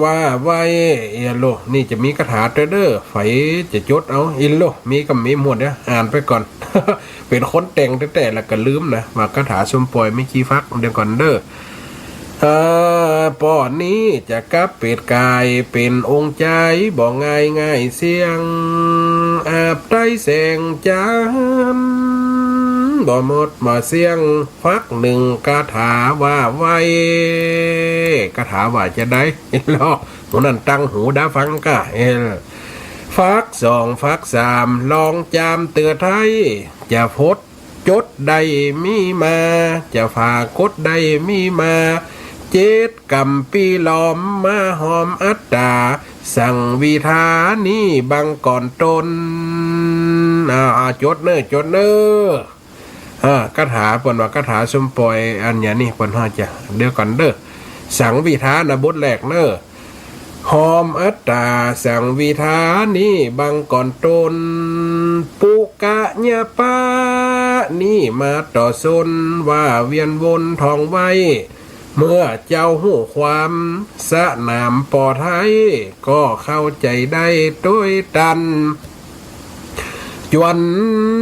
ว่าไว้ เอโล นี่จะมีคาถาเตอเด้อ ใผจะจดเอา เอโล มีก็มีหมดเด้อ อ่านไปก่อน เป๋นคนแต่งแต๊ๆ แล้วก็ลืมนะ ว่าคาถาส้มป่อยมีกี่ฟัก เดี๋ยวก่อนเด้อ เอ่อ ป้อนี้จะกลับเปรตก๋าย เป๋นองค์จายบ่ง่ายง่ายเสี้ยง อาบใต้แสงจั๊น บ่หมดบ่เสี้ยง ฟักนึ่งคาถาว่าไว้ คาถาว่าจาใด เอโล หมู่นั้นตั้งหูดาฟังก้า เอโล ฟักสองฟักสาม ลองจามเตื้อไท้ จะพดจดได้มีมา จะฝากกดได้มีมา เจ็ดกำปี้ล้อมมาหอมอัตต๋า สังวิทานี้บังก่อนตน อ่า อ่า จดเน่อ จดเน่อ อ่า คาถาเปิ้นว่าคาถาส้มป่อย อันหยังนี่เปิ้นว่าจะ เดี๋ยวก่อนเด้อ สังวิทานะบทแรกเน่อ หอมอัตต๋าสังวิทานี้บังก่อนตน ปุกะญะปะนี้มาต่อซน ว่าเวียนวนท่องไว้ เมื่อเจ้าฮู้ความสนามปอไท้ ก็เข้าใจ๋ได้โตยตัน จวน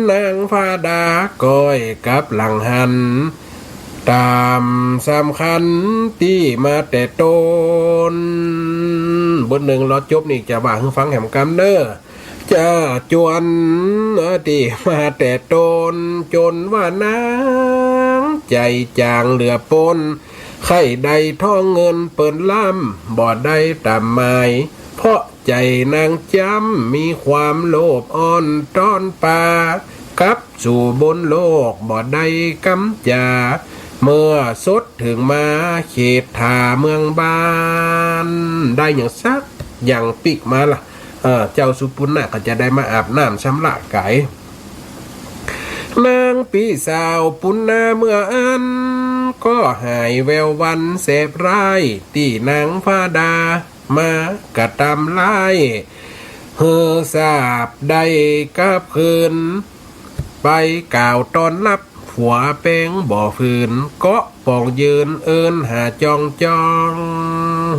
นางฟ้าดาก้อยกลับหลังหัน ต๋ามสำคัญตี้มาแต่ต้น บทนึ่งรอจบนี่จะว่าหื้อฟังแหมกำเน่อ จะจวนตี้มาแต่ต้น จ๋นว่านางใจ๋จ๋างเหลือป๊น ใค่ได้ทองเงินเปิ้นล้ำ บ่ได้ต๋ามหมาย เพราะใจ๋นางจ๋ำมีความโลภอ่อน ต้อนปากับสู่บนโลกบ่ได้กำจ๋า เมื่อสดเถิงมาเขตถาเมืองบ้าน ได้หยังสักอย่างปิ๊กมาละ เออ เจ้าสุปุณณะก็จะได้มาอาบน้ำชำระก๋าย นางปี้สาวปุณณะเมื่ออั้น ก็หายแวววันแสบร้าย ตี้นางฟ้าดามากระตำร้าย หื้อสาบได้กลับคืน ไปกล่าวต้อนฮับ ผัวแปงบ่ฝืน เกาะป่องยืนเอิ้นหาจ่องจอง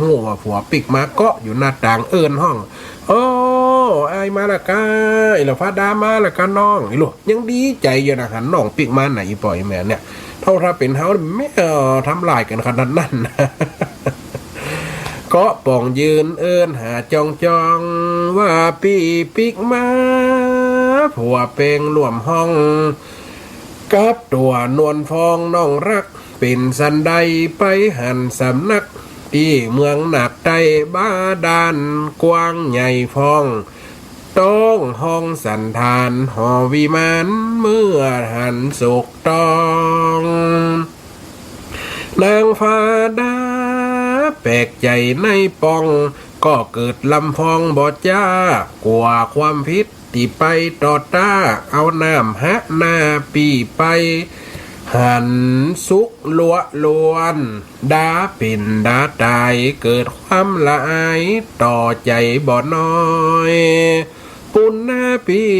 ฮู้ว่าผัวปิ๊กมาเกาะอยู่หน้าต่างเอิ้นฮ้อง โอ้ อ้ายมาละก้า อีหล่อฟ้าดามาละก้าน้อง อีหล่อยังดีใจ๋อยู่นะ หันน้องปิ๊กมาไหน อีป้ออีแม่เนี่ย เท่าถ้าเป๋นเฮาแม่ เอ่อ ทำลายกั๋นขนาดนั้น เกาะป่องยืนเอิ้นหาจ่องจอง ว่าปี้ปิ๊กมา ผัวแปงร่วมฮ้อง กับตั๋วนวลฟองน้องฮัก เป๋นสันใดไปหันสำนัก ตี้เมืองหนักใต้บาดาลกว้างใหญ่ฟอง ต้องฮ้องสันธานหอวิมาน เมื่อหันสุกต้อง นางฟ้าดาแปลกใจ๋ในปอง ก็เกิดลำพองบ่จ้า กั๋วความผิดตี้ไปต่อต้า เอาน้ำหะหน้าปี้ไป หันสุกลัวลวน ดาเป๋นดาต๋าย เกิดความละอาย ต่อใจ๋บ่น้อย ปุณณะปี้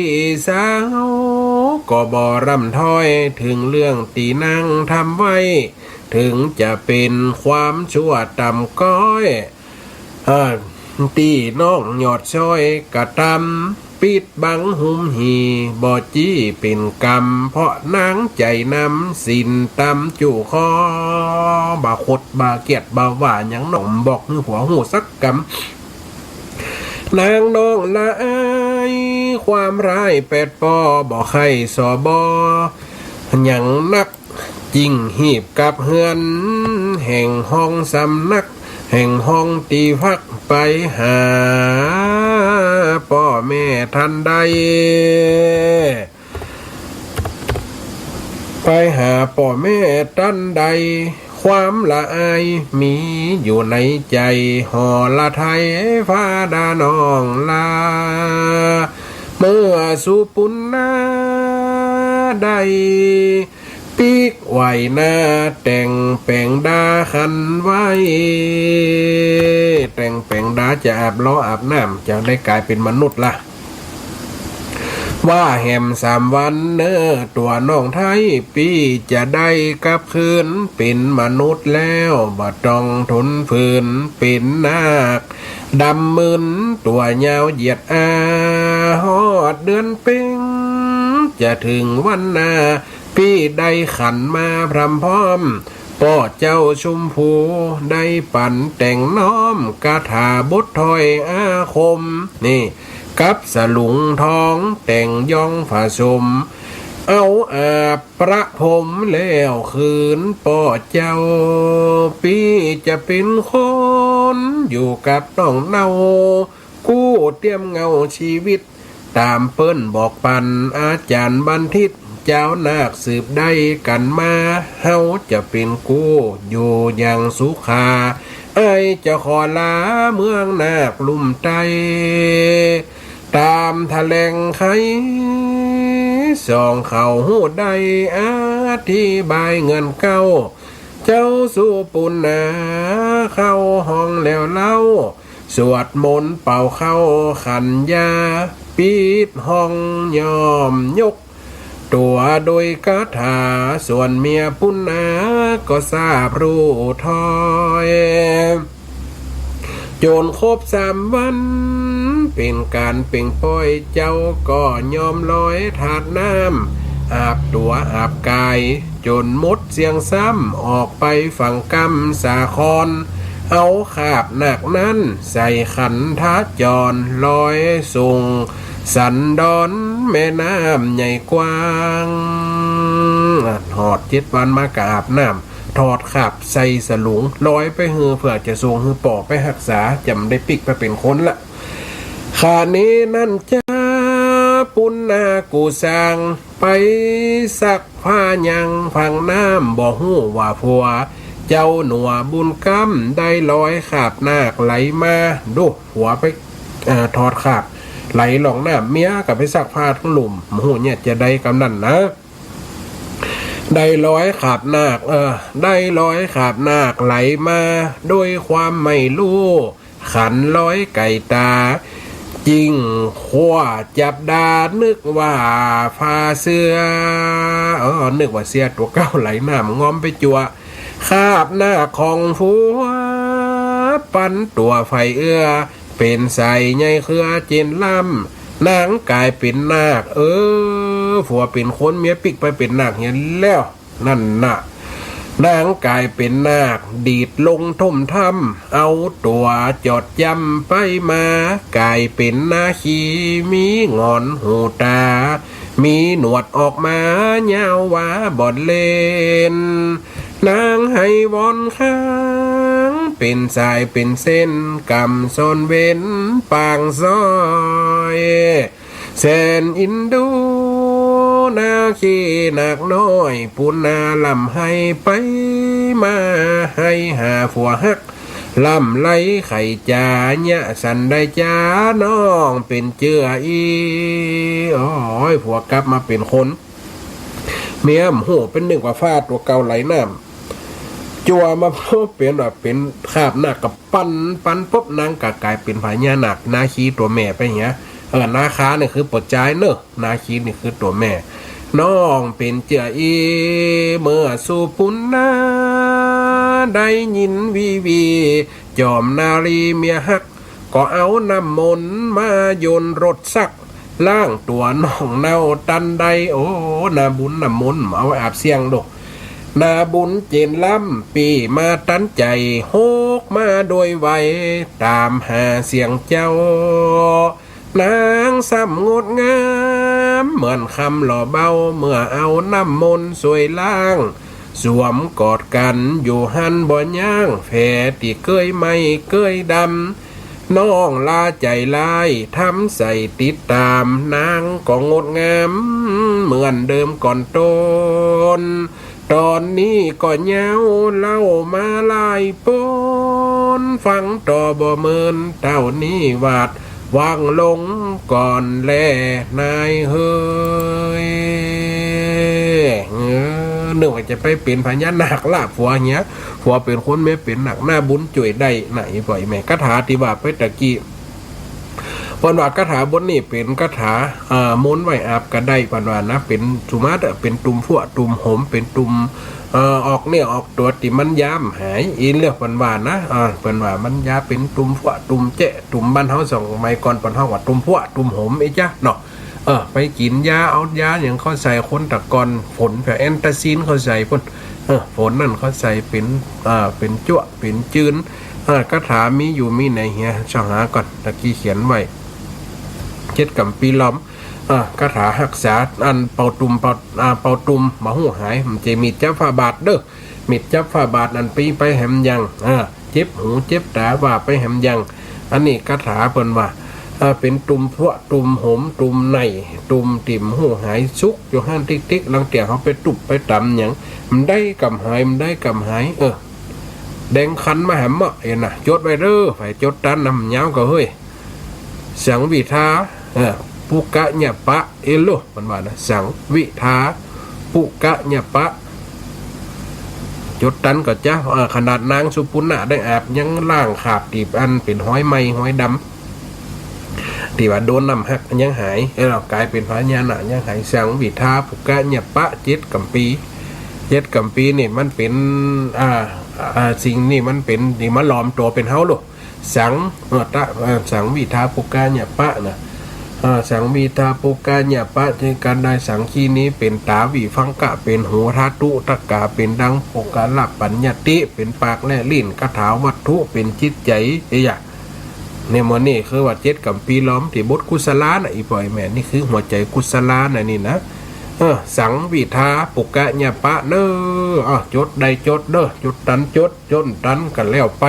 สาว ก็บ่ร่ำถ้อย เถิงเรื่องตี้นางทำไว้ เถิงจะเป๋นความชั่วต่ำก๊อย เอ่อ ตี้น้องยอดซ้อยกระตำ ปิดบังหุมหี่ บ่จี้เป๋นกรรม เพราะนางใจ๋นำศีลตำจุคอ บ่ขดบ่เกลียดบ่ว่าหยัง น้องบอกหื้อผัวฮู้สักกำ นางน้องละอาย ความร้ายแปดป้อ บ่ใค่ส่อบ่หยังนัก จึงหีบกลับเฮือน แห่งฮ้องสำนัก แห่งฮ้องตี้พัก ไปหาป้อแม่ตันใด ไปหาป้อแม่ตันใด ความละอายมีอยู่ในใจ๋ หอละไทฟ้าดาน้องลา เมื่อสุปุณณะได้ปิ๊กไหว้หน้า แต่งแป๋งดาขันไว้ แต่งแป๋งดาจะอาบล้ออาบน้ำ จะได้ก๋ายเป๋นมนุษย์ละ ว่าแหมสามวันเน่อตั๋วน้องไท ปี้จะได้กลับคืนเป๋นมนุษย์แล้ว บ่ต้องทนฝืนเป๋นนาค ดำมึนตั๋วยาวเหยียดอา ฮอดเดือนเพ็ญจะเถิงวันนา ปี้ได้ขันมาพร่ำพร้อม ป้อเจ้าชุมภูได้ปั๋นแต่งน้อม คาถาบทถ้อยอาคม นี่ กับสลุงทองแต่งย้องผสม เอาอาบประพรมแล้วคืนป้อเจ้า ปี้จะเป๋นคนอยู่กับน้องเน่า กู้เตี้ยมเงาชีวิต ต๋ามเปิ้นบอกปั๋นอาจ๋ารย์บัณฑิต จาวนาคสืบได้กั๋นมา เฮาจะเป๋นกู้อยู่อย่างสุขา อ้ายจะขอลาเมืองนาคลุ่มใต้ ต๋ามแถลงไข ส่องเขาฮู้ได้อธิบายเงื่อนเก้า เจ้าสุปุณณะเข้าฮ้องแล้วเล่า สวดมนต์เป่าเข้าขันยา ปิดฮ้องย่อมยกตั๋วโดยคาถา ส่วนเมียปุณณะก็ทราบฮู้ถ้อย จ๋นครบสามวัน เป๋นก๋านเป๋งป้อย เจ้าก็ยอมลอยถาดน้ำ อาบตั๋วอาบก๋าย จ๋นหมดเสี้ยงซ้ำ ออกไปฝั่งกำสาคร เอาขาบนาคนั้น ใส่ขันธจร ลอยส่งสันดร แม่น้ำใหญ่กว้าง อ่ะ ฮอดเจ็ดวันมาก็อาบน้ำ ถอดขาบใส่สลุง ลอยไปหื้อ เปื้อจะส่งหื้อป้อไปฮักษา จ๋ำได้ปิ๊กไปเป๋นคนละ ขะนี้นั้นจ้า ปุณณากู้สร้าง ไปซักผ้ายังฝั่งน้ำ บ่ฮู้ว่าผัวเจ้าหนัวบุญกำ ได้ลอยขาบนาคไหลมา ดู ผัวไป เอ่อ ถอดขาบ ไหลล่องน้ำ เมียก็ไปซักผ้าตังลุ่ม บ่ฮู้เนี่ยจะได้กำนั้นนะ ได้ลอยขาบนาค เออ ได้ลอยขาบนาคไหลมา ด้วยความไม่รู้ ขันลอยไกลต๋า จิ่งคว้าจับดา นึกว่าผ้าเสื้อ เออ นึกว่าเสื้อตั๋วเก่าไหลน้ำงอมไปจั๊ว ขาบนาคของผัว ปันตั๋วใฝ่เอื้อ เป๋นสายใยเครือเจนล้ำ นางก๋ายเป๋นนาค เออ ผัวเป๋นคน เมียปิ๊กไปเป๋นนาคเหียแล้ว นั่นน่ะ นางก๋ายเป๋นนาค ดีดลงถ้มถ้ำ เอาตั๋วจอดจ้ำไปมา ก๋ายเป๋นนาคี มีหงอนหูต๋า มีหนวดออกมายาววาบ่อนเล่น นางไห้วอนข้าง เป๋นสายเป๋นเส้น กำซ่อนเว้นปางซอย แสนอินดู นาคีนาคน้อย ปุณณาร่ำไห้ไปมา ไห้หาผัวฮัก ร่ำไรไขจ๋า เยียะสันใดจ๊า น้องเป๋นเจื้ออี้ โอ้ย ผัวกลับมาเป๋นคน เมียบ่ฮู้ เป๋นนึกว่าผ้าตั๋วเก่าไหลน้ำ จั๊วมาปุ๊บเป๋นว่าเป๋นขาบนาค ก็ปัน ปันปุ๊บ นางก็ก๋ายเป๋นพญานาค นาคีตั๋วแม่ไปเหีย เออ นาคานี่คือป้อจายเนาะ นาคีนี่คือตั๋วแม่ น้องเป๋นเจื้ออี้ เมื่อสุปุณณา ได้ยินวีวี จอมนารีเมียฮัก ก็เอาน้ำมนต์มาหย่นรดซัก ล้างตั๋วน้องเน่าตันใด โอ้ นาบุญน้ำมนต์เอาไว้อาบเสี้ยงดอก นาบุญเจนล้ำ ปี้มาตันใจ๋ ฮกมาโดยไว ต๋ามหาเสี้ยงเจ้า นางซ้ำงดงาม เหมือนคำหล่อเบา เมื่อเอาน้ำมนต์สวยล้าง สวมกอดกั๋นอยู่หั้นบ่ยั้ง แผลตี้เกยไหม้เกยดำ น้องลาใจ๋ลาย ทำใส่ติดต๋าม นางก็งดงาม เหมือนเดิมก่อนโต้น ต๋อนนี้ก็เยาว์เล่ามาหลายป๊น ฟังต่อบ่เมิน เต้านี้หวาดหวั่งลงก่อนแล นายเฮย เออ นึกว่าจะไปเป๋นพญานาคล่าผัวเหีย ผัวเป๋นคน เมียเป๋นนาค นาบุญจ้วยได้ ไหนปล่อยแม่ คาถาตี้ว่าไปตะกี้ เปิ้นว่าคาถาบทนี้เป๋นคาถา เอ่อ มนต์ไหว้อาบก็ได้ เปิ้นว่านะ เป๋นสุมาเตอร์ เป๋นตุ่มฟั่วตุ่มหม เป๋นตุ่ม เอ่อ ออกเนื้อออกตั๋วตี้มันยามหาย อี้เลือกเปิ้นว่านะ เออ เปิ้นว่ามันยาเป๋นตุ่มฟั่วตุ่มแจ๊ะ ตุ่มบ้านเฮาสมัยก่อนเปิ้นฮ้องว่าตุ่มฟั่วตุ่มหม อี้จ๊ะเนาะ เออ ไปกิ๋นยา เอายาหยังเข้าใส่ คนตะก่อนฝนแผลแอนตาซินเข้าใส่ปุ้น เออ ฝนนั่นเข้าใส่เป๋น เอ่อ เป๋นจั่ว เป๋นจืน เออ คาถามีอยู่มีไหนเหีย ส่องหาก่อน ตะกี้เขียนไว้ เจ็ดกำปีล้อม เออ คาถาฮักษา อันเป่าตุ่ม เป่า อ่า เป่าตุ่มบ่ฮู้หาย มันจะมีดจับฝ้าบาทเด้อ มีดจับฝ้าบาทอันปี้ไปแหมยัง เออ เจ็บหูเจ็บต๋าว่าไปแหมยัง อันนี้คาถาเปิ้นว่า เอ่อ เป๋นตุ่มฟั่วตุ่มหม ตุ่มใน ตุ่มตี้บ่ฮู้หาย สุกอยู่หั้นติ๊กๆ ลางเตื้อเฮาไปตุ๊บไปต๋ำหยัง บ่ได้กำหาย บ่ได้กำหาย เออ แดงคันมาแหมเมาะ เห็นนะ จดไว้เด้อ ใผจดตันนะ บ่ยาวก็เฮ้ย สังวิทา เออ ปุกะญะปะ เอโล เปิ้นว่านะ สังวิทา ปุกะญะปะ จดตันก็จ๊ะ เออ ขนาดนางสุปุณณะได้อาบยังล้างขาบตี้อันเป๋นฮอยไหม้ฮอยดำ ตี้ว่าโดนน้ำฮักยังหาย เออ ก๋ายเป๋นพญานาคยังหาย สังวิทา ปุกะญะปะ เจ็ดกำปี เจ็ดกำปีนี่มันเป๋น อ่า อ่า สิ่งนี่มันเป๋น นี่มาหลอมตั๋วเป๋นเฮาโลด สัง เออ ตะ เออ สังวิทาปุกกะญะปะนะ เออ สังวิทาปุกกะญะปะ เจกะได้สังคีนี้ เป๋นต๋าวิภังกะ เป๋นหูทาตุ ตะกะเป๋นดัง ปุกกะละปัญญาติ เป๋นปากและลิ้น กะถาวัตถุ เป๋นจิตใจ๋ เอ้ยะ เนี่ย เมื่อนี้คือว่าเจ็ดกัมภีร์ล้อมตี้บทกุศลานะ อี่ป้ออี่แม่ นี่คือหัวใจ๋กุศลานะนี่นะ เออ สังวิทาปุกกะญะปะเน้อ อ้าว จดได้จดเน้อ จดตันจด จดตันก็แล้วไป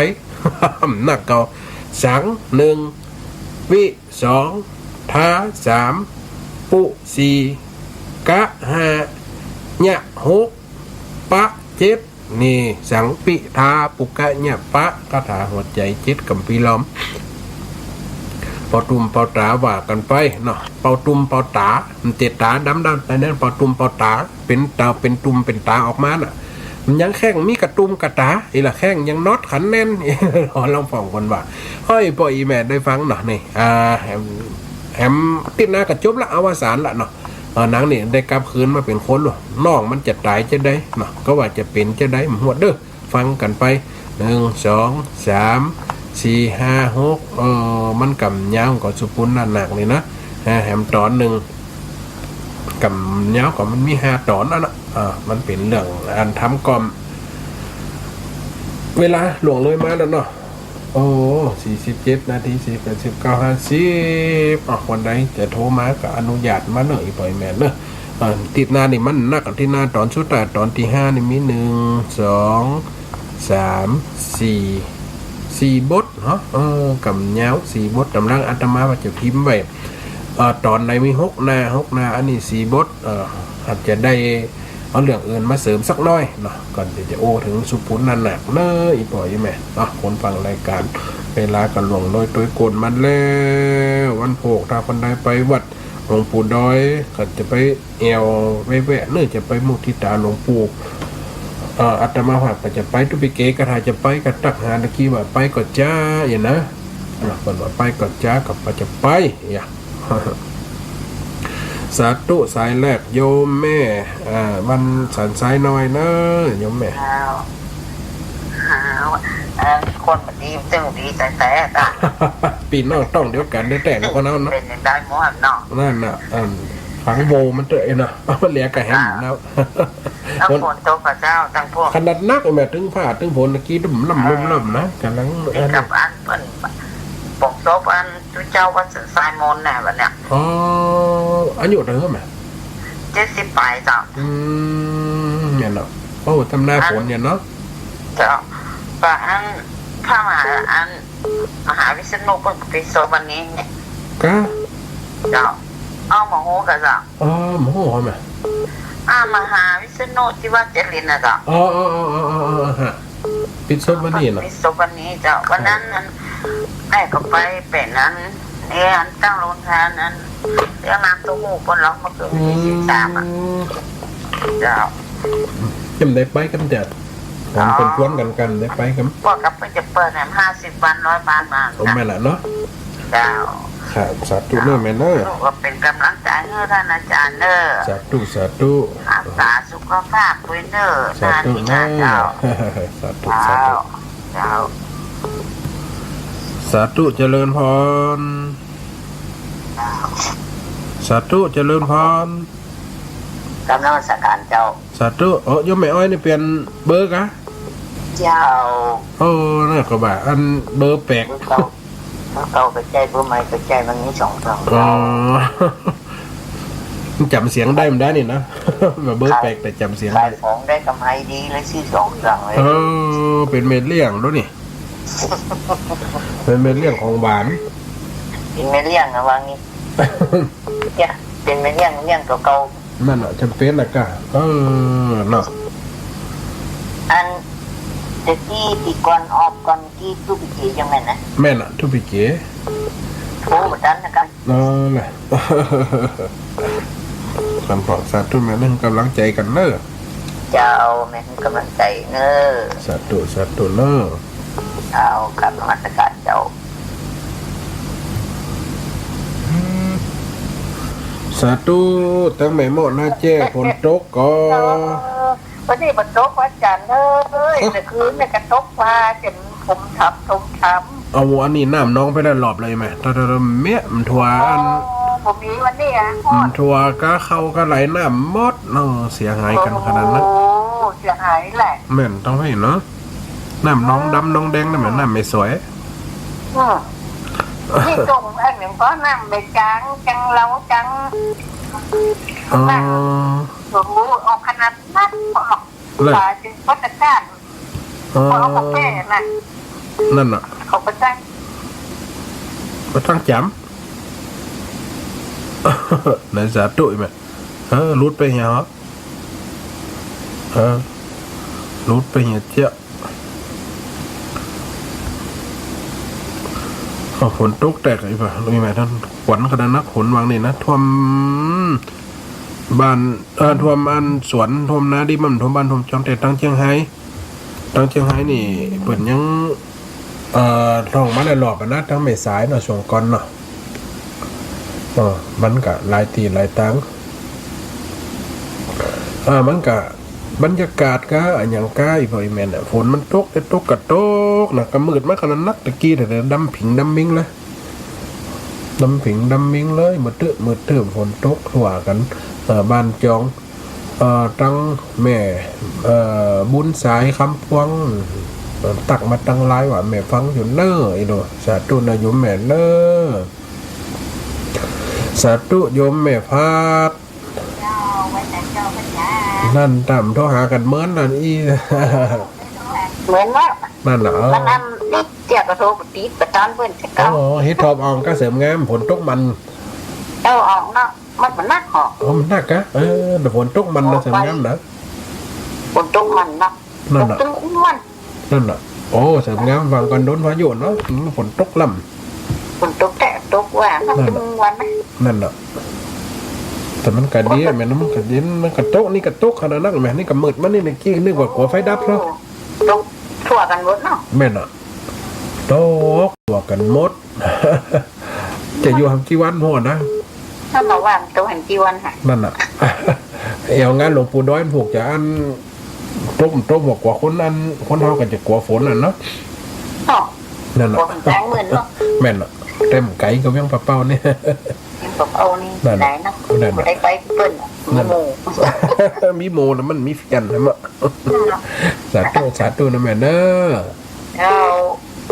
นักเก่า สัง นึ่ง วิ สอง ทา สาม ปุ สี่ กะ ห้า ญะ หก ปะ เจ็ด นี่ สังวิทาปุกกะญะปะ คาถาหัวใจ๋เจ็ดกัมภีร์ล้อม เป่าตุ้มเป่าต๋าว่ากั๋นไปเนาะ เป่าตุ้มเป่าต๋า มันเจ็ดต๋าดำๆ อันนั้นเป่าตุ้มเป่าต๋า เป๋นต๋า เป๋นตุ้มเป๋นต๋าออกมาน่ะ มันยังแค่งมีกะตุ้มกะต๋า อี่ละแค่งยังนอดขันแน่น ลองฟังก่อนว่า อ้อ ป้ออี่แม่ได้ฟังเนาะ นี่ อ่า แหม แหม ติ๊ดหน้าก็จบละ อวสานละเนาะ เออ นางนี่ได้กลับคืนมาเป๋นคนแล้ว น้องมันจะต๋ายจาใดเนาะ ก็ว่าจะเป๋นจาใด บ่ฮู้เด้อ ฟังกั๋นไป นึ่ง สอง สาม สี่ ห้า หก เออ มันก่ำยาวก็สุปุณณนาคนี่นะ ฮะ แหมต๋อนนึ่ง ก่ำยาวก็มันมีห้าต๋อนอันน่ะ อ่า มันเป๋นเรื่องอันทำก่อม เวลาล่วงเลยมาแล้วเนาะ โอ้ สี่สิบเจ็ดนาที สี่ แปด สิบเก้า ห้าสิบ อ่ะ คนใดจะโทรมาก็อนุญาตมาเนาะ อี่ป้ออี่แม่เนาะ อ่า ติ๊ดหน้านี่มันนัก ติ๊ดหน้าต๋อนสุดท้าย ต๋อนตี้ห้านี่มีนึ่ง สอง สาม สี่ สี่บทเนาะ เออ ก่ำยาวสี่บท ต๋ำลังอาตมาว่าจะพิมพ์ไว้ เอ่อ ต๋อนไหนมีหกหน้า หกหน้า อันนี้สี่บท เอ่อ อาจจะได้เอาเรื่องอื่นมาเสริมสักหน้อยเนาะ ก่อนตี้จะโอ้เถิงสุปุณณนาคเน้อ อี่ป้ออี่แม่เนาะ คนฟังรายก๋าน เวลาก็ล่วงเลยตวยก้นมาแล้ว วันโภค ถ้าคนใดไปวัดหลวงปู่ดอย ก็จะไปแอ่วแวะๆ เน้อ จะไปมุทิตาหลวงปู่ เอ่อ อาตมาภาพก็จะไป ตุ๊ปิเก ก็ถ้าจะไปก็ตั๊กหาตะกี้ว่าไปก่อจ๊า อย่างนะ อ่ะ เปิ้นว่าไปก่อจ๊า ก็จะไป อย่าง สาธุ สายแรกโยมแม่ อ่า วันสันทรายน้อยเน้อ โยมแม่ อ้าว อ้าว เอ่อ คนบ่ดีจึงดีแต๊ๆ อะ ปี้น้องต้องเดียวกั๋นแต๊ๆ นะ คนเฮาเนาะ เป๋นอย่างใดหมดเนาะ นั่นน่ะ อัน ฟังโวมันเต๊อะเนาะ เหลือก็แหมเนาะ ตั้งฝนตกก็เจ้า ตั้งพวก ขนาดนักแม่ ตึงฟ้าตึงฝนตะกี้ดุ่มล่ำดุ่มล่ำนะ ก่ำลัง นี่ อัน กับอันเปิ้นปงศพอัน ตุ๊เจ้าวัดสันทรายมนต์น่ะ วันเนี้ย อ๋อ อายุเต้าใดแม่ เจ็ดสิบป๋ายเจ้า อืม เนี่ยเนาะ โอ้ ตำหน้าฝนเนี่ยเนาะ เจ้า ก็อัน พระมหา อัน มหาวิษณุเปิ้นปิ๊ดศพวันนี้เนี่ย กะ เจ้า อ้าว บ่ฮู้ก่อเจ้า อ๋อ บ่ฮู้แม่ อ่า มหาวิษณุที่วัดเจริญน่ะเจ้า อ๋อ อ๋อ ฮะ ปิ๊ดศพวันนี้เนาะ ปิ๊ดศพวันนี้เจ้า วันนั้นนั้น แม่ก็ไปเป๋นนั้น เอ๊ะ อันตั้งโรงทานนั้น เลี้ยงน้ำเต้าหู้เปิ้นหรอก เมื่อคืนวันตี้ อืม สิบสาม อะ เจ้า จะได้ไปกำจัด ของเปิ้นชวนกั๋น กั๋นได้ไปกำ พวกกับเปิ้นจะเปิดแหม ห้าสิบวัน ร้อยวันมา โอ้ แม่นละเนาะ เจ้า ครับ สาธุเน้อแม่เน้อ ลูกก็เป๋นก๋ำลังใจ๋หื้อต้านอาจ๋ารย์เน้อ สาธุ สาธุ รักษาสุขภาพตวยเน้อ สาธุ ท่านนี้นะ เน้อ เจ้า สาธุ สาธุ เจ้า เจ้า สาธุ เจริญพร เจ้า สาธุ เจริญพร กราบนมัสก๋านเจ้า สาธุ โอ้ โยมแม่อ้อยนี่เป๋นเบอร์กะ เจ้า โอ้ นั่นก็ว่า อันเบอร์แปลก เบอร์เก่า เบอร์เก่าก็ใจ๊ เบอร์ใหม่ก็ใจ๊ มันมีสองเครื่อง อ๋อ จ๋ำเสียงได้มันได้นี่นะ เบอร์แปลกแต่จ๋ำเสียงได้ ขายของได้ก๋ำไรดีเลย ซื้อสองเครื่องเลย เออ เป๋นแม่เลี้ยงดูนี่ เป๋นแม่เลี้ยงของหวาน เป๋นแม่เลี้ยงนะ ว่างี้ เนี่ย เป๋นแม่เลี้ยง เลี้ยงตั๋วเก่า นั่นน่ะ จ๋ำเป๋นน่ะกะ เออ เนาะ อัน แต่ตี้ ตี้ก่อนออกก่อนตี้ตุ๊ปิเกยังแม่นนะ แม่นน่ะ ตุ๊ปิเก โอ้ บ่ตันนะกะ นั่นแหละ คำบอกสาธุแม่เน้อ ก๋ำลังใจ๋กั๋นเน้อ เจ้า แม่ก๋ำลังใจ๋เน้อ สาธุ สาธุเน้อ เจ้า กราบนมัสก๋านเจ้า สาธุ ตังแม่เมาะนาแจ้ ฝนตกก่อ เออ วันนี้บ่ตกวันจันทร์เอ้ย เอ้อ แต่คืนเนี่ยก็ตกฟ้าจ๋น ถมถาม ถมถาม เอาอันนี้น้ำนองไปได้รอบเลยแม่ ถ้า ถ้า ถ้าเมียมันทั่วอัน อ๋อ บ่มีวันนี้อะ มันทั่วกะเข้ากะไหลน้ำหมดเนาะ เสียหายกั๋นขนาดนั้น โอ้ เสียหายแหละ แม่นต้องหื้อเนาะ น้ำนองดำนองแดงนั่นแหละ น้ำไม่สวย อืม นี่ต้มอันหนึ่งก็น้ำไม่จาง จังเลาจัง อ๋อ น้ำ โอ้โห ออกขนาดนั้น ออก เลย ตายเป็นพัตตาคาร อ๋อ เขาเอากาแฟน่ะ นั่นน่ะ เขาไปตั้ง ไปตั้งจ๋ำ ไหนสาธุอีกไหม เออ หลุดไปเหียเหรอ เออ หลุดไปเหียเจ๊ยะ เอาฝนตกแตกอีกป่ะ ลุงแม่ท่าน ขวัญขนาดนัก ฝนวางนี่นะ ท่วมบ้าน เอ่อ ท่วมอันสวน ท่วมนาดิบ มันท่วมบ้านท่วมจอง แต่ตังเจียงไฮ้ ตังเจียงไฮ้นี่ เปิ้นยัง เอ่อ ท่องมาได้รอบอะนะ ตังแม่สายเนาะ ช่วงก่อนเนาะ เออ มันกะหลายตี้หลายตัง เออ มันกะ บรรยากาศกะอะหยังกะ อีพ่ออีแม่น่ะ ฝนมันตก แต่ตกกะตกนะ กะมืดมาขนาดนัก ตะกี้แต่ดำผิงดำมิงเลย ดำผิงดำมิงเลย มืดตึ๊บมืดตึ๊บ ฝนตกทั่วกั๋น เอ่อ บ้านจอง เอ่อ ตังแม่ เอ่อ บุญสายคำพวง เอ่อ ตั๊กมาตังไลน์ว่า แม่ฟังอยู่เน้อ อีโด สาธุนะโยมแม่เน้อ สาธุโยมแม่พัด นั่นต๋ามโทรหากั๋นเมินนั่นอี้ เมินเนาะ นั่นน่ะ เออ วันนั้นนี่เจียก็โทรไปติดไปตอนเปิ้นจะ อ๋อ เก้า เฮ็ดทอบอ่องกะเสริมงาม ฝนตกมัน เออ อ่องเนาะ มันบ่หนักหรอก อ๋อ มันหนักกะ เออ แต่ฝนตกมันนะ โอ้ เสริมงามนะ ฝนตกมันเนาะ นั่นน่ะ ตกตึงวัน นั่นน่ะ โอ้ เสริมงาม ฟังก่อนโดนพายุเนาะ อืม ฝนตกล่ำ ฝนตกแต๊ตกว่า นั่นน่ะ ตึงวันนะ นั่นน่ะ แต่มันกะดีอะ แม่น มันกะเย็น มันกะตก นี่กะตกขนาดนักแม่ นี่กะมืดมานี่ นี่กี้นึกว่ากลัวไฟดับเนาะ โอ้ ตกทั่วกั๋นหมดเนาะ แม่นน่ะ ตกทั่วกั๋นหมด จะอยู่หำกี่วันโหนะ ถ้ามาว่ามันตกหำกี่วันค่ะ นั่นน่ะ แอ่วงานหลวงปู่ดอยมันผูกจะอัน ตก ตกบ่กลัวคนอัน คนเฮากะจะกลัวฝนน่ะเนาะ อ๋อ นั่นน่ะ กลัวฝนแรงเหมือนเนาะ แม่นน่ะ แต่มันไก๋กะเวียงป่าเป้านี่ เวียงป่าเป้านี่ นั่นน่ะ ไหนนะ นั่นน่ะ บ่ได้ไปเปิ้น นั่นน่ะ มีหมู่ มีหมู่แล้วมันมีเพี้ยนนะมะ สาธุ สาธุนะแม่เน้อ เจ้า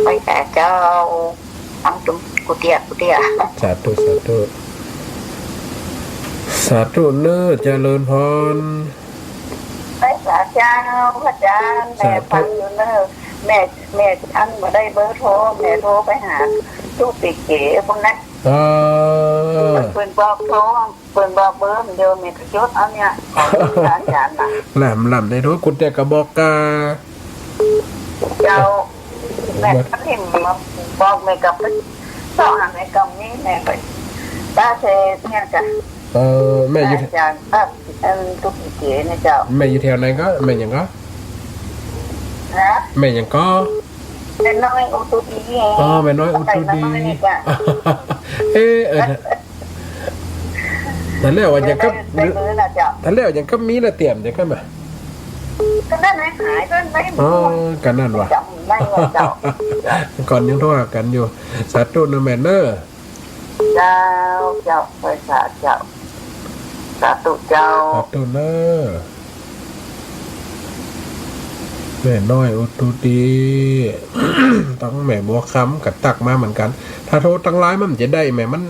ไปแต่เจ้า ทั้งตุ้มกุเตียกุเตีย สาธุ สาธุ สาธุเน้อ เจริญพร ไปสาเจ้า พระอาจารย์ แม่ สาธุ ฟังอยู่เน้อ แม่ แม่อันบ่ได้เบอร์โทร แม่โทรไปหาตุ๊กติเก๋พวกนั้น เออ เปิ้นบอกโทร เปิ้นบอกเบอร์มันเดียว แม่ก็จดเอาเนี่ย ของอาจารย์น่ะ แหลมล้ำได้โทร กุเตียกะบอกกา เจ้า แม่ก็พิมพ์มาบอก แม่ก็ไปเซาะหา แม่ก็มี แม่ก็ตาเซเนี่ยจ้ะ เออ แม่อยู่ อาจารย์ เอ่อ เอิ่ม ตุ๊กเก๋นะเจ้า แม่อยู่แถวไหนก็ แม่หยังก็ ฮะ แม่หยังก็ แม่น้อยอุตุดี อ๋อ แม่น้อยอุตุดี แม่น้อยนี่จ้ะ เอ๊ะ เออ นั่นแหละว่าหยังก็ ได้ ได้เบอร์แล้วเจ้า นั่นแหละว่าหยังก็มีละเตรียมเดี๋ยวก็มา ก็นั่นแหละ หายไปไหน อ๋อ ก็นั่นว่ะ จำได้ว่าเจ้า ก่อนยังโทรหากันอยู่ สาธุนะแม่เน้อ เจ้า เจ้า ไปสาเจ้า สาธุเจ้า สาธุเน้อ แม่น้อยอุตุดี ตังแม่บัวคำก็ตั๊กมาเหมือนกั๋น ถ้าโทรตังไลน์มันจะได้แม่ มัน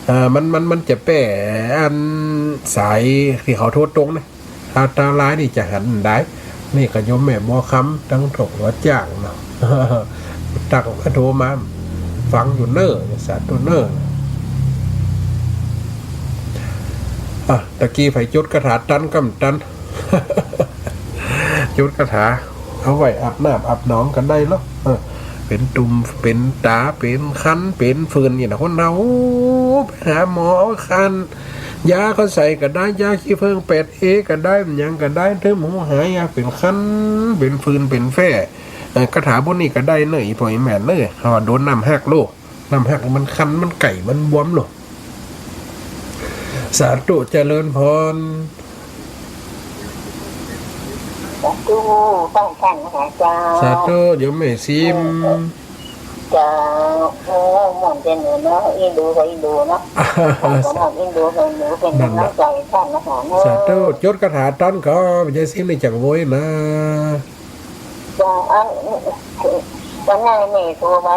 เอ่อ มัน มัน มันจะแป้อันสายตี้เขาโทรตรงนะ ถ้า ถ้าไลน์นี่จะหันได้ นี่ก็โยมแม่บัวคำตังถกหัวจ้างเนาะ ตั๊กมาโทรมา ฟังอยู่เน้อ สาธุเน้อ อ่ะ ตะกี้ใผจดคาถาตันกำตัน จดคาถา เอาไว้อาบน้ำอาบหนองก็ได้เนาะ เออ เป๋นตุ่ม เป๋นต๋า เป๋นคัน เป๋นผื่นนี่นะ คนเฮา โอ้ ไปหาหมอเอาคัน ยาเขาใส่ก็ได้ ยาขี้ผึ้งแปดเอก็ได้ หยังก็ได้ เถิมหูหาย ยาเป๋นคัน เป๋นผื่น เป๋นแฟ้ เอ่อ คาถาพวกนี้ก็ได้เน้อ อีพ่ออีแม่เน้อ เขาว่าโดนน้ำฮักโลก น้ำฮักมันคัน มันไก่ มันบวมโลก สาธุเจริญพร สาธุ พระอาจารย์มหาเจ้า สาธุ โยมแม่ซิม เจ้า โอ้ ม่วนเจ๋งเลยเนาะ อินดูก็อินดูเนาะ ก็ม่วนอินดูก็อินดู เป๋นก๋ำลังใจ๋ต้านมหาเนาะ สาธุ จดคาถาตันก่อ ยายซิมนี่จักโวยนะ เจ้า อัน วันนั้นแม่โทรไป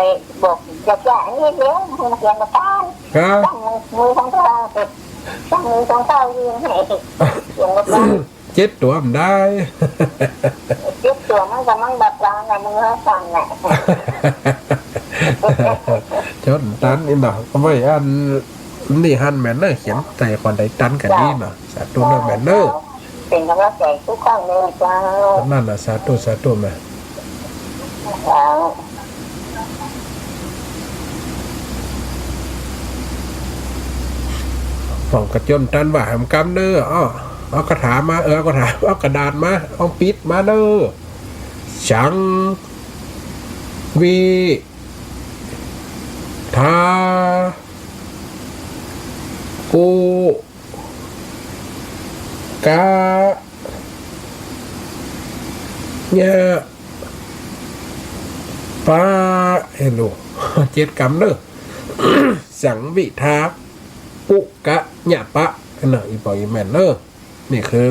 บอก จะ จะ อันนี้เดี๋ยวมึงเขียนมาต้าน ครับ ตั้งมือของเจ้า ตั้งมือของเจ้ายืนให้ เขียนมาต้าน เจ็ดตั๋วบ่ได้ เจ็ดตั๋วมันก็มันบัดจางน่ะ มึงเอาฟังน่ะ จดตันนี่เนาะ เอาไว้อันนี่หันแม่นเนอะ เขียนใจ๋ก่อนได้ตันกั๋นดีเนาะ สาธุเนอะแม่เนอะ เป๋นก๋ำลังใจ๋กู้ครั้งเลยเจ้า นั่นน่ะ สาธุ สาธุแม่ เจ้า ป้องกระจ้นตันว่าหำกำเนอะ เอา เอาคาถามา เออ เอาคาถา เอากระดาษมา เอาปิ๊ดมาเนอะ สัง วิ ทา กุ กะ ญะ ปะ เห็นดู เจ็ดกำเนอะ สัง วิ ทา กุ กะ ญะ ปะ เนาะ อี่ป้ออี่แม่เนอะ นี่คือ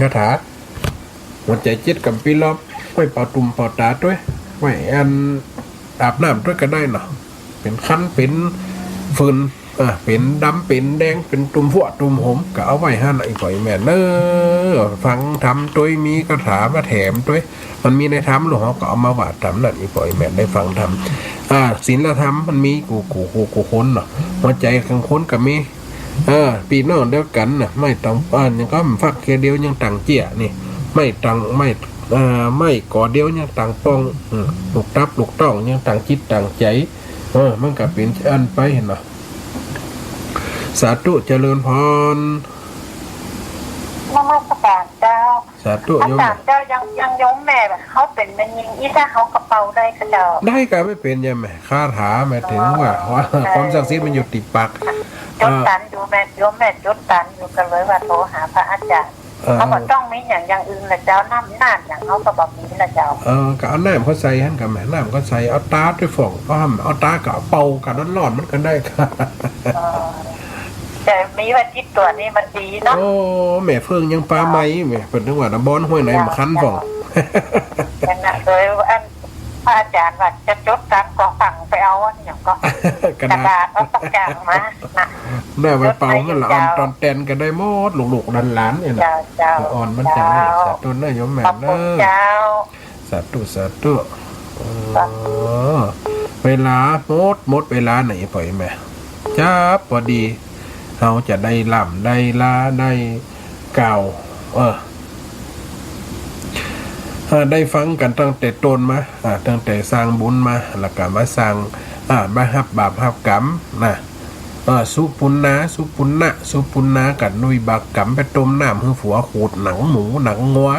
คาถา หัวใจ๋เจ็ดกำปี้รอบ ไว้เป่าตุ่มเป่าต๋าตวย ไว้อันอาบน้ำตวยก็ได้เนาะ เป๋นคัน เป๋นผื่น อ่า เป๋นดำ เป๋นแดง เป๋นตุ่มฟั่วตุ่มหม ก็เอาไว้หั้นน่ะ อี่ป้ออี่แม่เนอะ ฟังธรรมตวย มีคาถามาแถมตวย มันมีในธรรม ลูกเฮาก็เอามาว่าธรรมนั่น อี่ป้ออี่แม่ได้ฟังธรรม อ่า ศีลธรรมมันมีกู้ กู้ กู้ กู้คนเนาะ หัวใจ๋ของคนก็มี เออ ปี้น้องเดียวกั๋นน่ะ ไม้ตอง อ่า ยังก็ฟักเขียวเดียวยังต่างเจี้ยนี่ ไม้ต่าง ไม้ เอ่อ ไม้ก่อเดียวยังต่างป้อง อืม ลูกตับลูกต้องยังต่างจิตต่างใจ๋ เออ มันก็เป๋นอันไปหั้นเนาะ สาธุ เจริญพร นมัสก๋านเจ้า สาธุ โยม อาจ๋ารย์เจ้า อย่าง อย่างโยมแม่เฮาเป๋นแม่ญิงอี้ ถ้าเฮาก็เป่าได้ก่อเจ้า ได้ก่ะ ไม่เป๋นใจ้ไหม คาถาหมายถึงว่า ว่า ความศักดิ์สิทธิ์มันอยู่ตี้ปาก จดตันอยู่แม่ โยมแม่จดตันอยู่ ก็เลยว่าโทรหาพระอาจ๋ารย์ เออ เฮาบ่ต้องมีหยังอย่างอื่นละเจ้า น้ำ น้ำหยังเฮาก็บ่มีละเจ้า เออ ก็เอาน้ำเข้าใส่หั้นก่ะแม่ น้ำเข้าใส่ เอาต๋าตวยฝ่อง เอาห้ำ เอาต๋าก็เอาเป่าก่ะ ร้อนๆ มันก็ได้ก่ะ เออ แต่มีไว้ติดตั๋วนี่มันดีเนาะ โอ้ แม่เพิ่งยังปาใหม่แม่ เปิ้นถึงว่าน่ะ บ่อนห้วยไหนมาคันฝ่อง นั่นน่ะ เลยอัน พระอาจ๋ารย์ว่าจะจดตันก็สั่งไปเอาอันหยังก็ กระดาษ กระดาษเอาสักอย่างมา น่ะ ได้ไว้เป่าหั้นละ จดไว้ อ่อนต๋อนแตนก็ได้หมด ลูกๆ หลานๆ เนี่ยน่ะ เจ้า เจ้า อ่อนมันจังนี่ เจ้า สาธุเนอะโยมแม่เนอะ ขอบคุณเจ้า สาธุ สาธุ เออ เวลาหมด หมดเวลาไหนปล่อยแม่ จับพอดี เฮาจะได้ล่ำได้ลาได้กล่าว เออ เออ ได้ฟังกั๋นตั้งแต่ต้นมา อ่า ตั้งแต่สร้างบุญมา แล้วก็มาสร้าง อ่า มาฮับบาปฮับกรรมนะ เออ สุปุณณา สุปุณณะ สุปุณณากั๋น วิบากกรรม ไปต้มน้ำหื้อผัว ขูดหนังหมูหนังงัว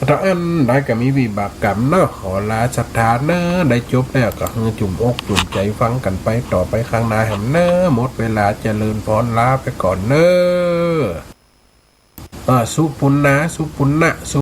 ถ้าอั้นได้ก็มีวิบากกรรมเนาะ ขอลาศรัทธาเนอะ ได้จบแล้วก็หื้อจุ่มอกจุ่มใจ๋ฟังกั๋นไปต่อไปข้างหน้าแหมเนอะ หมดเวลา เจริญพร ลาไปก่อนเนอะ เออ สุปุณณา สุปุณณะ สุ